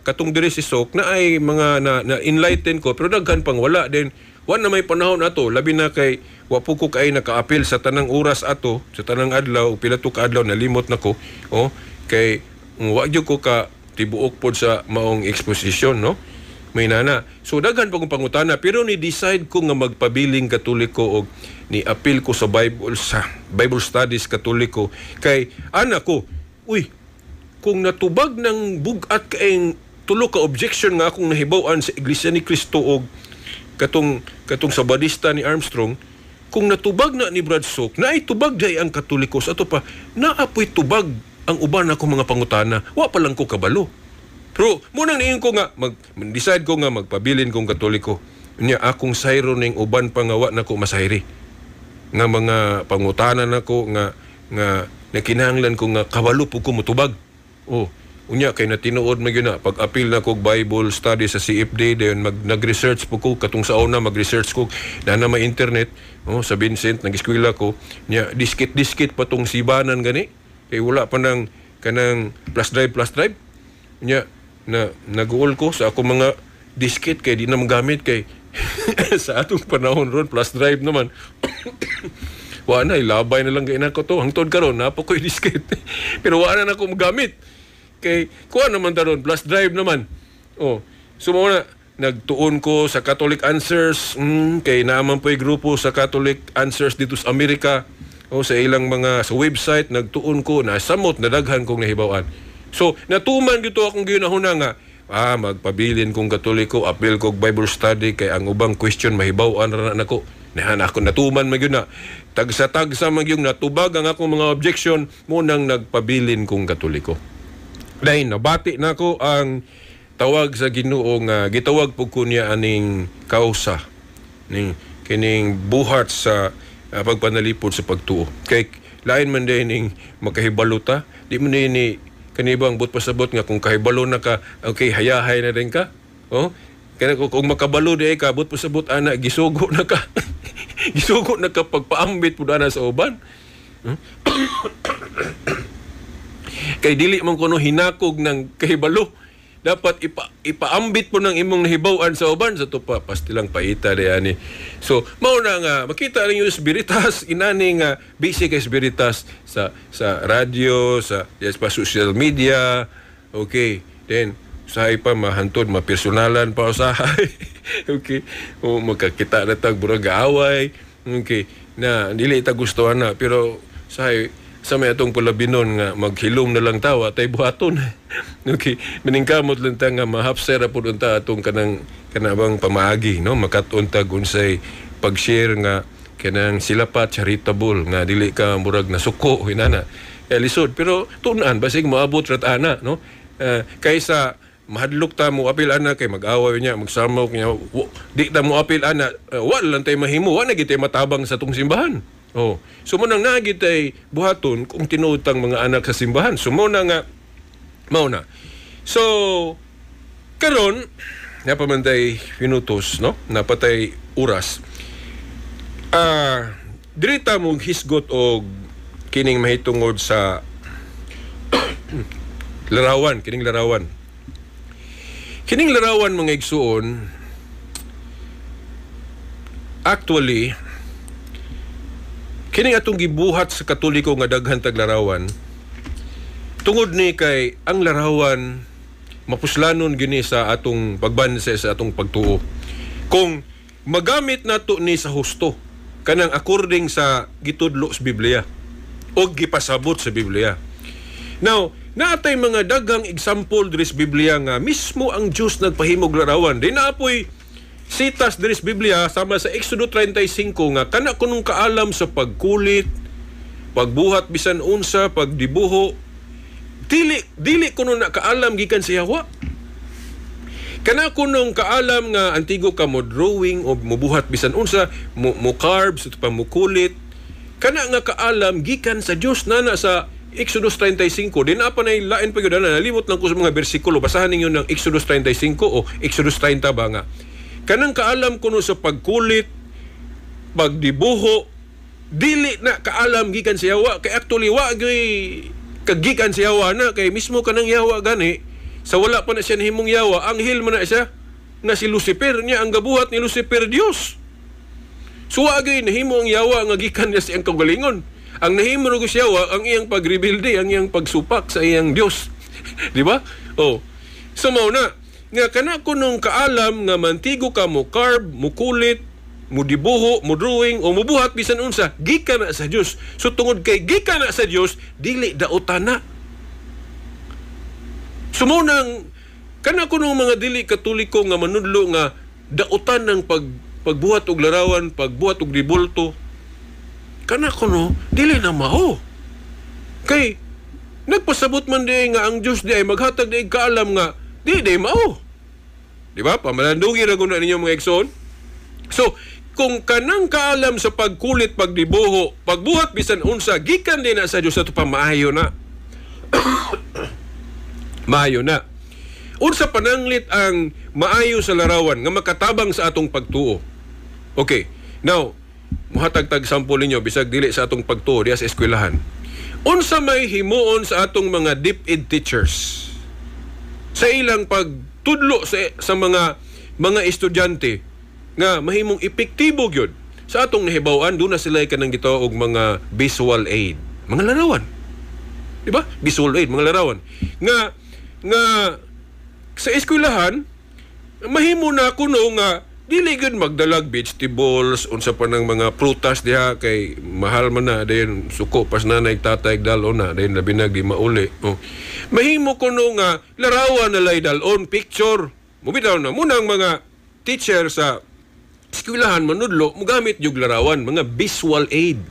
katong diri si Sok na ay mga na enlighten ko, pero daghan pang wala din. Wa na may panahon ato, labi na kay wa po ko kay nakaapil sa tanang oras ato, sa tanang adlaw, pila to ka adlaw nalimot nako. Oh, kay wa gyud ko ka tibuok pod sa maong exposition, no? May nana. So daghan pa kong pangutana, pero ni decide ko nga magpabiling Katoliko og ni apil ko sa Bible Studies Katoliko kay ana ko, uy, kung natubag ng bugat kaing tulo ka objection nga akong nahibaw-an sa Iglesia ni Cristo og katong katong Sabadista ni Armstrong, kung natubag na ni Brad Sok, naay tubag day ang Katoliko sa ato pa, naapoy tubag ang uban akong mga pangutana, wa pa lang ko kabalo. Pero munang niingon ko nga mag-decide ko nga magpabilin kong Katoliko. Nya akong sayro ning uban pa nga wa nako masayri. Nga mga pangutana nako nga nga nakinahanglan ko nga kabalo pud ko motubag. Oh, unya kay natinuod man gyud na pag-apil na kog Bible study sa CFD, dayon nag-research po ko katong sa una, mag-research ko na na may internet, oh, sa Vincent nag-eskwela ko nya, diskit-diskit pa tong sibanan gani kay wala pa nang kanang flash drive, flash drive. Nya na naguol ko sa ako mga diskit kay di na magamit kay sa atong panahon ron flash drive naman. Wa na, ilabay na lang kay nako to hangtod karon na po ko'y diskit pero wa na nako magamit kay kuha naman taron flash drive naman. Oh, so mao na nagtuon ko sa Catholic Answers, kay naaman po'y grupo sa Catholic Answers dito sa Amerika. O sa ilang mga sa website nagtuon ko, na samot na daghan kong nahibaw-an. So natuman gito akong gihunahuna nga magpabilin kong Katoliko, apil kog Bible study kay ang ubang question mahibaw-an ra na nako. Nahan ako natuman man gyud na tagsa-tagsa man gyud natubag ang akong mga objection, mo nang nagpabilin kong Katoliko. Dahil nabati nako ang tawag sa Ginoo nga gitawag pug ko niya aning kausa ning kining buhat sa pagpanalipod sa pagtuo. Kay lain man din ning makahibalo ta, di man din ni kanibang but pasabot nga kung kahibalo na ka, okay, hayahay na din ka. Oh, kaya kung makabalo di ka, but pasabot ana gisugo na ka. Gisugo na ka pagpaambit pud ana sa uban. Kay dili man kuno hinakog ng kahibalo. Dapat ipaambit po ng imong nahibaw-an sa uban sa tupa pastilang paita diani. So mao na nga makita ninyo sa Veritas inani nga busy kay Veritas sa radyo, sa yes, pa social media. Okay, then usahay pa mahantod mapersonalan pa usahay. Okay, o magkakita na tag burag away. Okay, na dili ta gusto ana, pero usahay sa may atong pulabinon nga maghilom na lang tawa tay buhaton. Okay, miningkamot lang ta nga mahapsera pud unta atong kanang kanabang pamaagi, no, makat-on ta unsay pag-share nga kanang sila pa charitable nga dili ka murag nasuko hinana. Eh, lisod pero tun-an basig moabot rat ana, no. Kaysa mahadlok ta mo apil ana kay mag-away niya, magsamok niya, di ta mo apil ana, wala lang tay mahimo, wala gid tay matabang sa tong simbahan. Oh, so mo nang naagi tay buhaton kung tinuod tang mga anak sa simbahan. So mo na nga mao na. So karon napamantay minutos, no? Napatay oras. Diri ta mo hisgot og kining mahitungod sa larawan, kining larawan. Kining larawan mga igsuon, actually kining atong gibuhat sa Katoliko nga daghan tag larawan, tungod ni kay ang larawan mapuslanon gini sa atong pagbanse sa atong pagtuo. Kung magamit nato ni sa husto, kanang according sa gitudlo sa Biblia o gipasabot sa Biblia. Now, naatay mga daghang example diri sa Biblia nga mismo ang Dios nagpahimog larawan. Di naapoy sitas diri sa Biblia sama sa Exodo 35 nga kana kunong kaalam sa pagkulit, pagbuhat bisan unsa, pagdibuho, dili kuno na kaalam gikan sa Yawa. Kana kunong kaalam nga antigo ka mo drawing o mobuhat bisan unsa, mo carve, sa pa mo kulit, kana nga kaalam gikan sa Dios nana sa Exodus 35. Di na pa na lain pa yun, nalimot lang ko sa mga bersikulo. Basahan ninyo ng Exodus 35 o Exodus 30 ba nga. Kanang kaalam kuno sa pagkulit, pagdibuho, dili na kaalam gikan sa Yawa. Kay actually wa gyud Kagikan si yawa na kay mismo kanang yawa gani sa wala pa na siya nahimong yawa, anghel man na siya nga si Lucifer niya ang gabuhat ni Lucifer Dios. So wa gyud nahimo ang yawa nga gikan niya sa iyang kaugalingon. Ang nahimo ra siya yawa ang iyang pagrebelde, ang iyang pagsupak sa iyang Dios. Di ba? Oh. So mao na nga kana kunong kaalam nga mantigo ka mo carve, mo kulit, mo dibuho, mo drawing o mubuhat bisan unsa, gikan na sa Dios. So tungod kay gikan na sa Dios, dili dautan na. So mao nang kana kunong mga dili Katoliko nga manudlo nga dautan ng pagbuhat og larawan, pagbuhat og ribulto, kana kuno dili na mao. Kay nagpasabot man di nga ang Dios di ay maghatag di kaalam nga di di mao. Di ba? Pamalandungi ra guna ninyo mga igsoon. So, kung kanang kaalam sa pagkulit, pagdibuho, pagbuhat bisan unsa, gikan din na sa Dios ato pa maayo na. Maayo na. Unsa pananglit ang maayo sa larawan nga makatabang sa atong pagtuo? Okay. Now, muhatag tag sample ninyo bisag dili sa atong pagtuo diha sa eskwelahan. Unsa may himuon sa atong mga DepEd teachers sa ilang pagtudlo sa mga estudyante nga mahimong epektibo gyud sa atong nahibaw-an? Doon na sila kanang gitawag og mga visual aid, mga larawan. Di ba? Visual aid, mga larawan. Nga nga sa eskwelahan mahimo na kuno nga dili gyud magdalag vegetables, unsa pa ng mga prutas diha kay mahal man na dayon suko pas nanay tatay dalon na dayon labi na di mauli. Oh. Mahimo kuno nga larawan na lay dalon, picture. Mubitaw na munang mga teacher sa eskwelahan manudlo mugamit yung larawan, mga visual aid.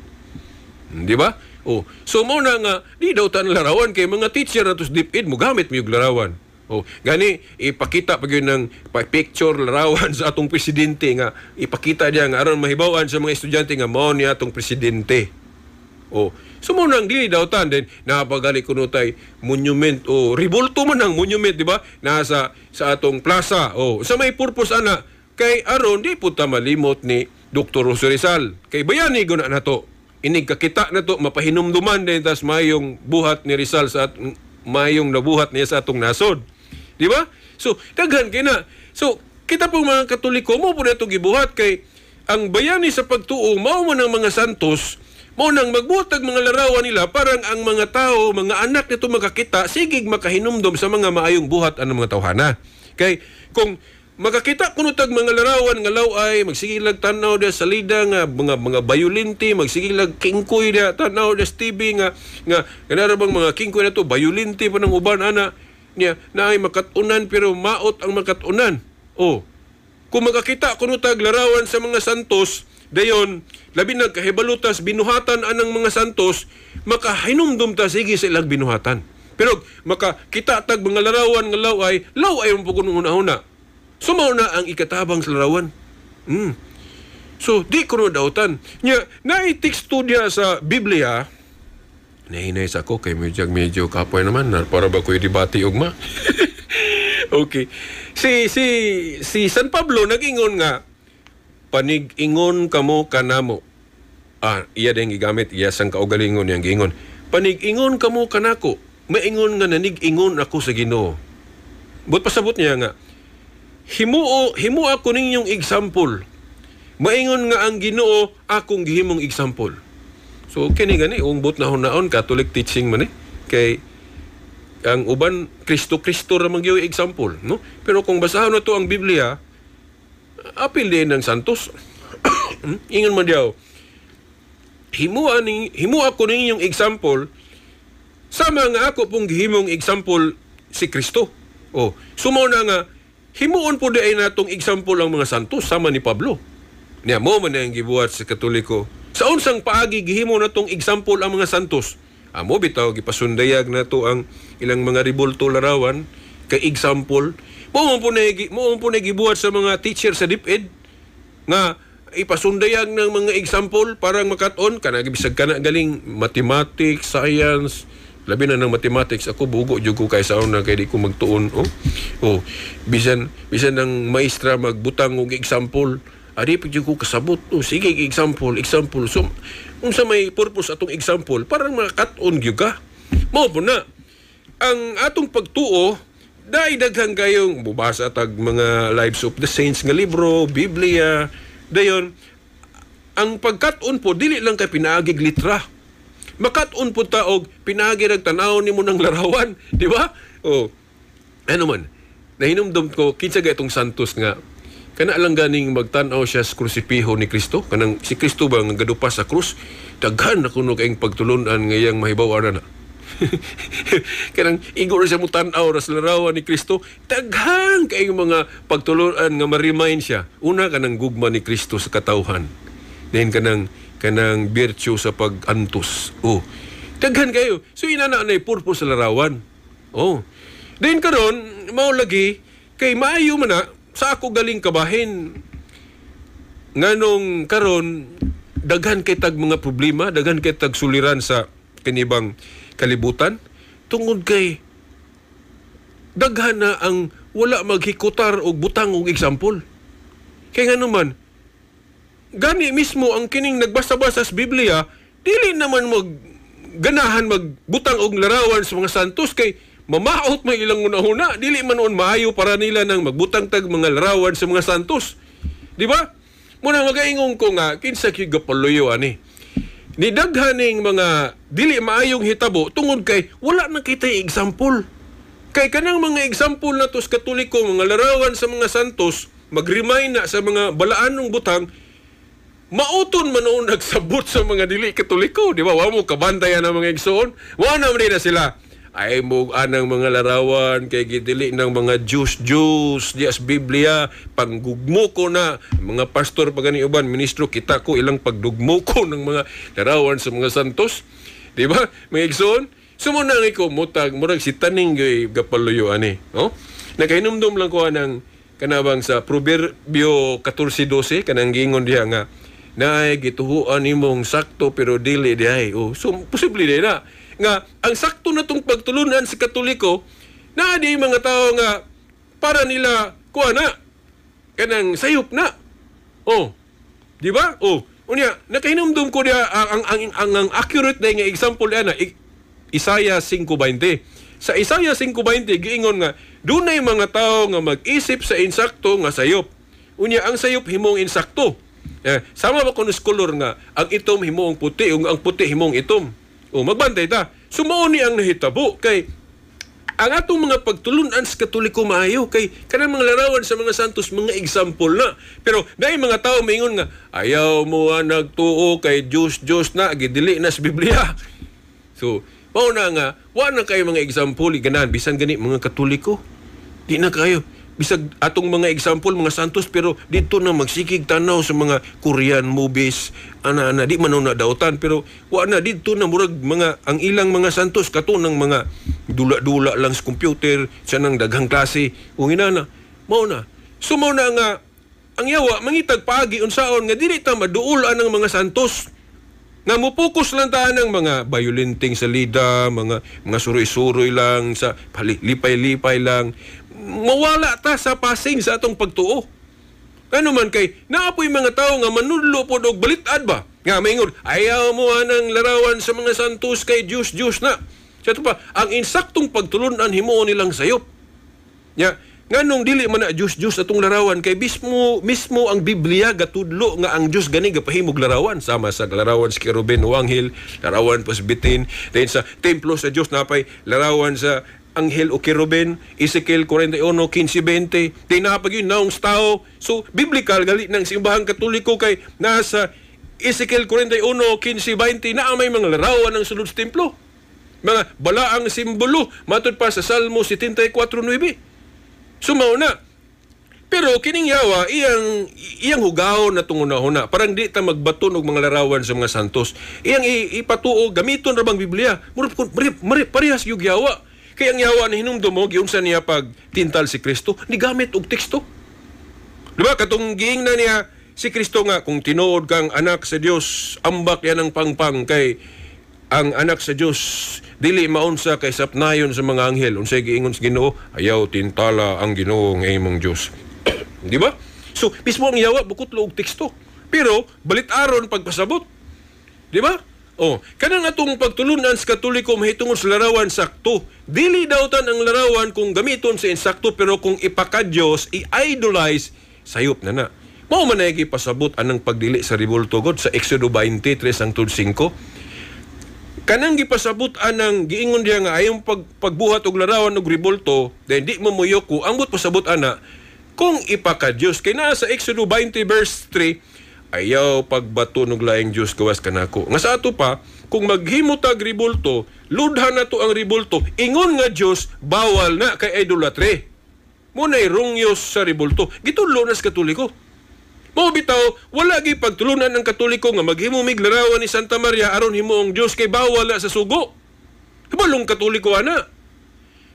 Di ba? Oh, so mo na nga di daw tan larawan kay mga teacher na tos DepEd mugamit mo yung larawan. Oh, gani ipakita pa gyud ng picture larawan sa atong presidente nga ipakita niya nga aron mahibaw-an sa mga estudyante nga mao niya atong presidente. Oh, so mo nang dili daw tan din napagali kuno tay monument o ribulto man ang monument, di ba? Nasa sa atong plaza. Oh, sa may purpose ana kay aron di pud ta malimot ni Dr. Jose Rizal. Kay bayani guna nato. Inig kakita nato mapahinumduman din tas mayong buhat ni Rizal sa mayong nabuhat niya sa atong nasod. Di ba? So daghan kay na. So kita pong mga Katoliko mo po nato gibuhat kay ang bayani sa pagtuo mao man ang mga santos, mao nang magbuhat og mga larawan nila parang ang mga tao, mga anak nito makakita sigig makahinumdom sa mga maayong buhat ang mga tawhana. Kay kung makakita kuno tag mga larawan nga laway, magsigilag tan-aw dia sa lida nga mga bayolente, magsigilag kingkoy dia tan-aw dia sa TV nga nga kanara bang mga kingkoy na to bayolente pa ng uban ana niya naay makat-unan pero maot ang makat-unan. Oh. Kung makakita kuno tag larawan sa mga santos, dayon labi na kahibalutas binuhatan anang mga santos, makahinumdum ta sige sa ilang binuhatan. Pero makakita tag mga larawan nga laway, laway man pud kuno una-una. So mao na ang ikatabang sa larawan. So di kuno dautan. Nya naay teksto diya sa Biblia. Nahinay sa ako kay medyo kapoy naman na para ba ko'y debate ugma. Okay. Si San Pablo nag-ingon nga panig-ingon kamo kanamo. Ah, iya din gigamit iya sang kaugalingon yang giingon. Panig-ingon kamo kanako. Maingon nga nanig-ingon ako sa Ginoo. But pasabot niya nga himuo ako ninyong example. Maingon nga ang Ginoo akong gihimong example. So kini gani ungbot na hunaon Catholic teaching man eh. Kay ang uban Kristo Kristo ra man gyud example, no? Pero kung basahon na to ang Biblia, apil din ng santos. Ingon man diaw, himuo ako ninyong example sama nga ako pong gihimong example si Kristo. Oh, sumo na nga himuon po di ay natong example ang mga santos sama ni Pablo. Niya mo man ang gibuhat sa Katoliko. Sa unsang paagi gihimo natong example ang mga santos? Amo bitaw gipasundayag nato ang ilang mga ribulto larawan kay example. Mo man po na gibuhat sa mga teacher sa DepEd nga ipasundayag ng mga example parang makat-on kana bisag kana galing mathematics, science, labi na ng mathematics. Ako bugo jud ko kay sa una kay di ko magtuon. Oh. Oh, bisan bisan ang maestra magbutang og example, ari pa jud ko kasabot. Oh, sige example, example. So unsa may purpose atong example parang makat-on gyud ka. Mao po na ang atong pagtuo, dahil daghan kayong mubasa tag mga Lives of the Saints nga libro, Biblia, dayon ang pagkat-on po dili lang kay pinaagig litra. Makat-on po ta og pinaagi rag tan-aw nimo ng larawan, di ba? Oh. Ano man, nahinumdum ko kinsa ga itong santos nga kana lang ganing magtan-aw siya sa krusipiho ni Kristo, kanang si Kristo ba nga gadupa sa krus, daghan na kuno kayong pagtulunan nga iyang mahibaw-an na. Kanang igo ra siya mo tan-aw ra sa larawan ni Kristo, daghan kayong mga pagtulunan nga ma-remind siya. Una, kanang gugma ni Kristo sa katawhan. Then kanang kanang virtue sa pag-antos. Oh. Daghan kayo. So inana na purpose sa larawan. Oh. Then karon mao lagi kay maayo man na sa ako galing kabahin nganong karon daghan kay tag mga problema, daghan kay tag suliran sa kanibang kalibutan tungod kay daghan na ang wala maghikutar og butang og example. Kay ngano man gani mismo ang kining nagbasa-basa sa Biblia dili naman mag ganahan magbutang og larawan sa mga santos kay mamaot may ilang una-una, dili man noon maayo para nila nang magbutang tag mga larawan sa mga santos. Di ba? Muna magaingon ko nga kinsa gyud gapaluyo ani. Ni daghaning mga dili maayong hitabo tungod kay wala na kita example. Kay kanang mga example na sa Katoliko, mga larawan sa mga santos, mag-remind na sa mga balaanong butang, mauton man noon nagsabot sa mga dili Katoliko, di ba? Wa mo kabantayan ang mga igsoon. Wa na man na sila. Ay mo anang mga larawan kay gidili ng mga Jews di as Biblia, panggugmo ko na mga pastor pa gani uban ministro, kita ko ilang pagdugmo ko ng mga larawan sa mga santos, di ba? Mga igsoon, sumuna ang iko mutag murag si taning gyud gapaluyo ani, no? Nakahinumdum lang ko anang kanabang sa Proverbio 14:12 kanang giingon diha nga naay gituhuan nimong sakto pero dili dihay. Oh, so posible di na nga ang sakto na tong pagtulunan sa Katoliko naa di mga tao nga para nila kuha na kanang sayop na. Oh, di ba? Oh, unya nakahinumdum ko diha ang accurate na nga example ana Isaiah 5:20. Sa Isaiah 5:20 giingon nga dunay mga tao nga mag-isip sa insakto nga sayop. Unya ang sayop himong insakto. Sama ba kuno scholar nga ang itom himong puti ug ang puti himong itom. O magbantay ta. Sumao ni ang nahitabo kay ang atong mga pagtulunan sa Katoliko maayo kay kanang mga larawan sa mga santos mga example na. Pero dahil mga tao maingon nga ayaw mo nagtuo kay Diyos Diyos na gidili na sa Biblia. So mao na nga wa na kayo mga example ganan bisan gani mga Katoliko. Di na kayo bisag atong mga example mga santos pero dito na magsikig tanaw sa mga Korean movies ana-ana di man na dautan pero wa na dito na murag mga ang ilang mga santos kato ng mga dula-dula lang sa computer sa nang daghang klase ug inana mao na. So mao na nga ang yawa mangitag paagi unsaon nga dili ta maduol anang mga santos nga mo-focus lang ta ng mga violenting sa lida, mga suroy-suroy lang sa lipay-lipay lang, mawala ta sa passing sa atong pagtuo. Ano man kay naapoy mga tao nga manudlo pod og balitad ba? Nga maingon, ayaw mo anang larawan sa mga santos kay Diyos Diyos na. Sa ito pa, ang insaktong pagtulunan himuon nilang sayop. Ya, nganong dili man na Diyos Diyos atong larawan kay mismo ang Biblia gatudlo nga ang Diyos gani gapahimog larawan sama sa larawan sa kerubin o anghel, larawan pas bitin, then sa templo sa Diyos napay larawan sa anghel o kerubin, Ezekiel 41:15-20, tinapag yun naong tao. So biblical gali ng simbahang Katoliko kay nasa Ezekiel 41:15-20 na may mga larawan ng sulod sa templo. Mga balaang simbolo matud pa sa Salmo 74:9. Sumaw na. Pero kining yawa iyang hugahon na tungunahuna. Parang di ta magbaton og mga larawan sa mga santos. Iyang ipatuo gamiton ra bang Biblia. Murag parehas yung yawa. Kaya ang yawa na hinumdum mo, giunsa niya pag tintal si Kristo, ni gamit og teksto. Diba? Katong giing na niya si Kristo nga, kung tinuod kang anak sa Dios, ambak yan ang pangpang kay ang anak sa Dios dili maunsa kay sapnayon sa mga anghel. Unsay giingon sa Ginoo, ayaw tintala ang Ginoo nga imong Dios. Di ba? So, mismo ang yawa bukod og teksto. Pero balit-aron pagpasabot. Di ba? Oh, kanang atong pagtulunan sa Katoliko mahitungod sa larawan sakto. Dili dautan ang larawan kung gamiton sa insakto, pero kung ipakadyos, i-idolize, sayop na na. Mao man ay gipasabot anang pagdili sa ribulto god sa Exodo 23 hangtod 5. Kanang gipasabot anang giingon diya nga ayong pagbuhat og larawan og ribulto, then di mo muyoko, ang but pasabot ana kung ipakadyos. Kay naa sa Exodo 20 verse 3, ayaw pagbato og laing Dios gawas kanako. Nga sa ato pa, kung maghimo tag ribulto, ludhan na to ang ribulto, ingon nga Dios bawal na kay idolatry. Muna'y rungyos sa ribulto. Gitudlo na sa Katoliko. Mao bitaw, wala gi pagtulunan ng Katoliko nga maghimo mig larawan ni Santa Maria aron himuong Dios kay bawal na sa sugo. Hibalong Katoliko ana.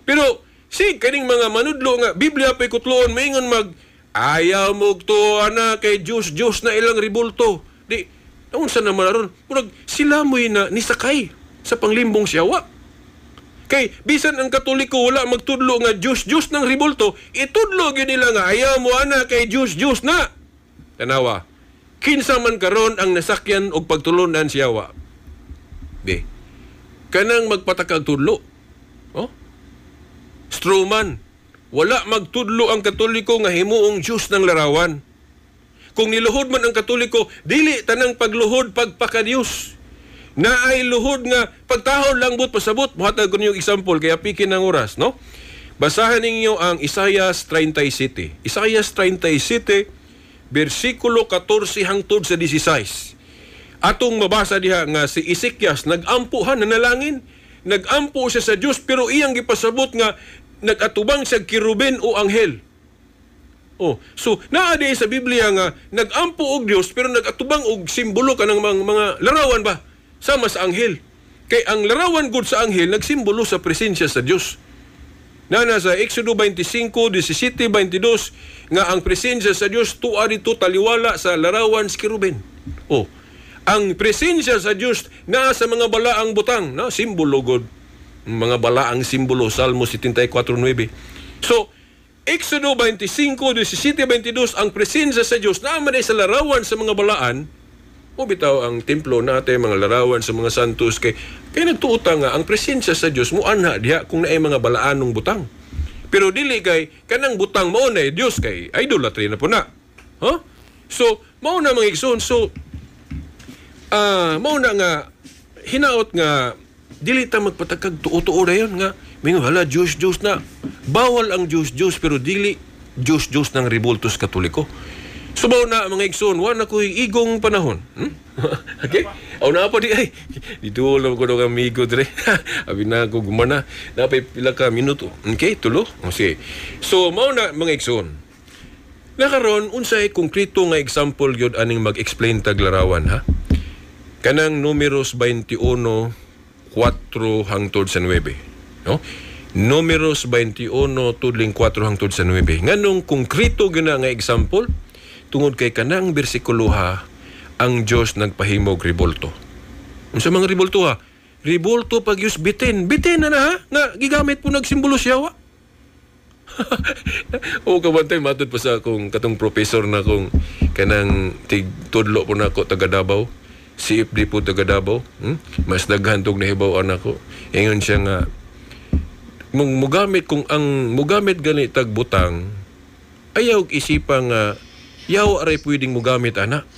Pero si kaning mga manudlo nga Biblia pa'y kutloon maingon mag ayaw mo to ana kay Dios Dios na ilang ribulto. Di unsa naman aron? Murag sila mo'y na nisakay sa panglimbong siyawa. Kay bisan ang Katoliko wala magtudlo nga Dios Dios ng ribulto, itudlo gyud nila nga ayaw mo ana kay Dios Dios na. Tanawa, kinsa man karon ang nasakyan og pagtulunan siyawa? Di kanang magpatakag tudlo. Oh? Stroman, wala magtudlo ang Katoliko nga himuong Diyos ng larawan. Kung niluhod man ang Katoliko, dili tanang pagluhod pagpakadiyos. Naay luhod nga pagtahod lang but pasabot. Muhatag ko ninyong example kaya pikin ang oras, no? Basahan ninyo ang Isaias 37. Isaias 37, versikulo 14 hangtod sa 16. Atong mabasa diha nga si Ezekias nagampo ha, nanalangin. Nagampo siya sa Dios pero iyang gipasabot nga nagatubang siya kerubin o anghel. Oh, so naa di sa Biblia nga nagampo og Dios pero nagatubang og simbolo kanang mga larawan ba sama sa anghel. Kay ang larawan gud sa anghel nagsimbolo sa presensya sa Dios. Nana sa Exodo 25, 17, 22 nga ang presensya sa Dios tuwa dito taliwala sa larawan sa kerubin. Oh, ang presensya sa Dios naa sa mga balaang butang, na simbolo gud. Mga balaang simbolo, Salmo 74:9. So, Exodo 25, 17, 22, ang presensya sa Dios naa man sa larawan sa mga balaan. O bitaw ang templo natin, mga larawan sa mga santos, kay nagtuuta nga ang presensya sa Dios muanha diha kung naay mga balaanong butang. Pero dili kay kanang butang mao na Dios kay idolatry na po na. Huh? So, mao na mga igsoon. So, mao na nga hinaot nga dili ta magpatakag tuo-tuo dayon nga mingon hala Dios Dios na. Bawal ang Dios Dios pero dili Dios Dios ng ribultos Katoliko. Subaw na mga igsoon, wa na ko'y igong panahon. Okay? Aw na pa di ay. Dito lang ko daw amigo dire. Abi na ko gumana. Napay pila ka minuto. Okay, tulo. O sige. So mao na mga igsoon. Nakaron unsay konkreto nga example gyud aning mag-explain tag larawan ha? Kanang Numeros 21 4 hangtod sa 9. No? Numeros 21 tudling 4 hangtod sa 9. Nganong konkreto gyud na nga example? Tungod kay kanang bersikulo ha, ang Dios nagpahimog ribulto. Unsa mga ribulto ha? Ribulto pag yus bitin. Bitin na na ha? Nga gigamit po nagsimbolo siya wa. O kabantay matud pa sa akong katong professor na kong kanang tigtudlo po nako taga Davao. CFD po taga Davao. Mas daghan tog nahibaw nako. Ingon siya nga mugamit kung ang mugamit gani tag butang ayaw isipa nga yaw aray pwedeng mugamit ana.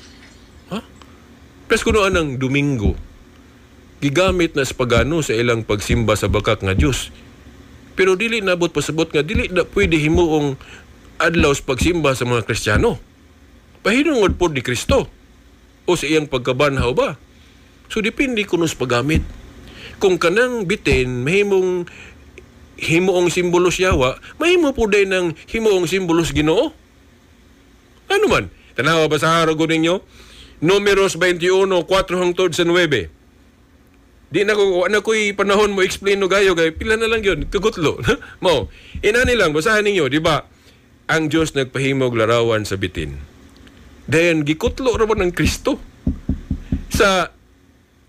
Ha? Pres kuno anang Domingo gigamit na sa pagano sa ilang pagsimba sa bakak nga Dios. Pero dili nabot pasabot nga dili na pwede himuong adlaw sa pagsimba sa mga Kristiyano. Pahinungod pod ni Kristo o sa iyang pagkabanhaw ba? So depende kuno sa paggamit. Kung kanang bitin mahimong himuong simbolo siyawa, mahimo po din ng himuong simbolo sa Ginoo. Ano man? Tanawa ba sa harog ninyo? Numeros 21, 4 hangtod sa 9. Di na ko, na ko'y panahon mo explain no gayo, gayo. Pila na lang yun, kagutlo. Mo, inani lang, basahan ninyo, di ba? Ang Diyos nagpahimog larawan sa bitin. Then, gikutlo ra ba ng Kristo? Sa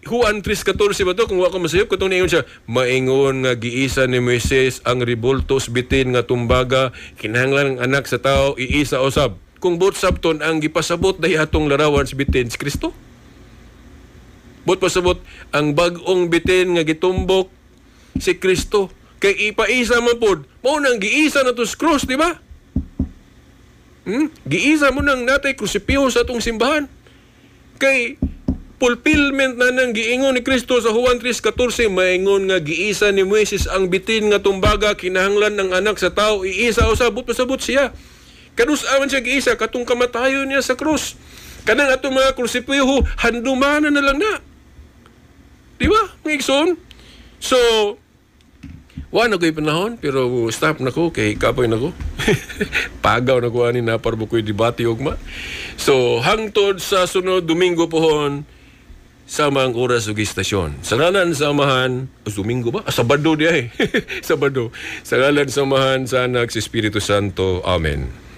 Juan 3:14 ba to? Kung wa ko masayop, katong niingon siya, maingon nga giisa ni Moises ang ribultos bitin nga tumbaga, kinahanglan ang anak sa tao, iisa usab. Kung buot sabton ang gipasabot dahi atong larawan sa bitin si Kristo. But pasabot ang bag-ong bitin nga gitumbok si Kristo kay ipaisa man pod mao nang giisa na to sa cross, di ba? Giisa mo nang natay krusipiho sa atong simbahan. Kay fulfillment na nang giingon ni Kristo sa Juan 3:14, maingon nga giisa ni Moises ang bitin nga tumbaga, kinahanglan ng Anak sa Tao iisa usab. Pasabot siya. Kanus aman siya giisa? Katong kamatayon niya sa krus. Kanang atong mga krusipiho, handumana na lang na. Di ba, mga igsoon? So, wa na ko'y panahon, pero stop na ko, kay kapoy na ko. Pagaw na ko ani na parbo ko'y debate ugma. So, hangtod sa sunod Domingo pohon, sama ang oras ug istasyon. Sa ngalan sa Amahan, oh, Domingo ba? Ah, Sabado di ay. Sabado. Sa ngalan sa Amahan, sa Anak, sa Espiritu Santo. Amen.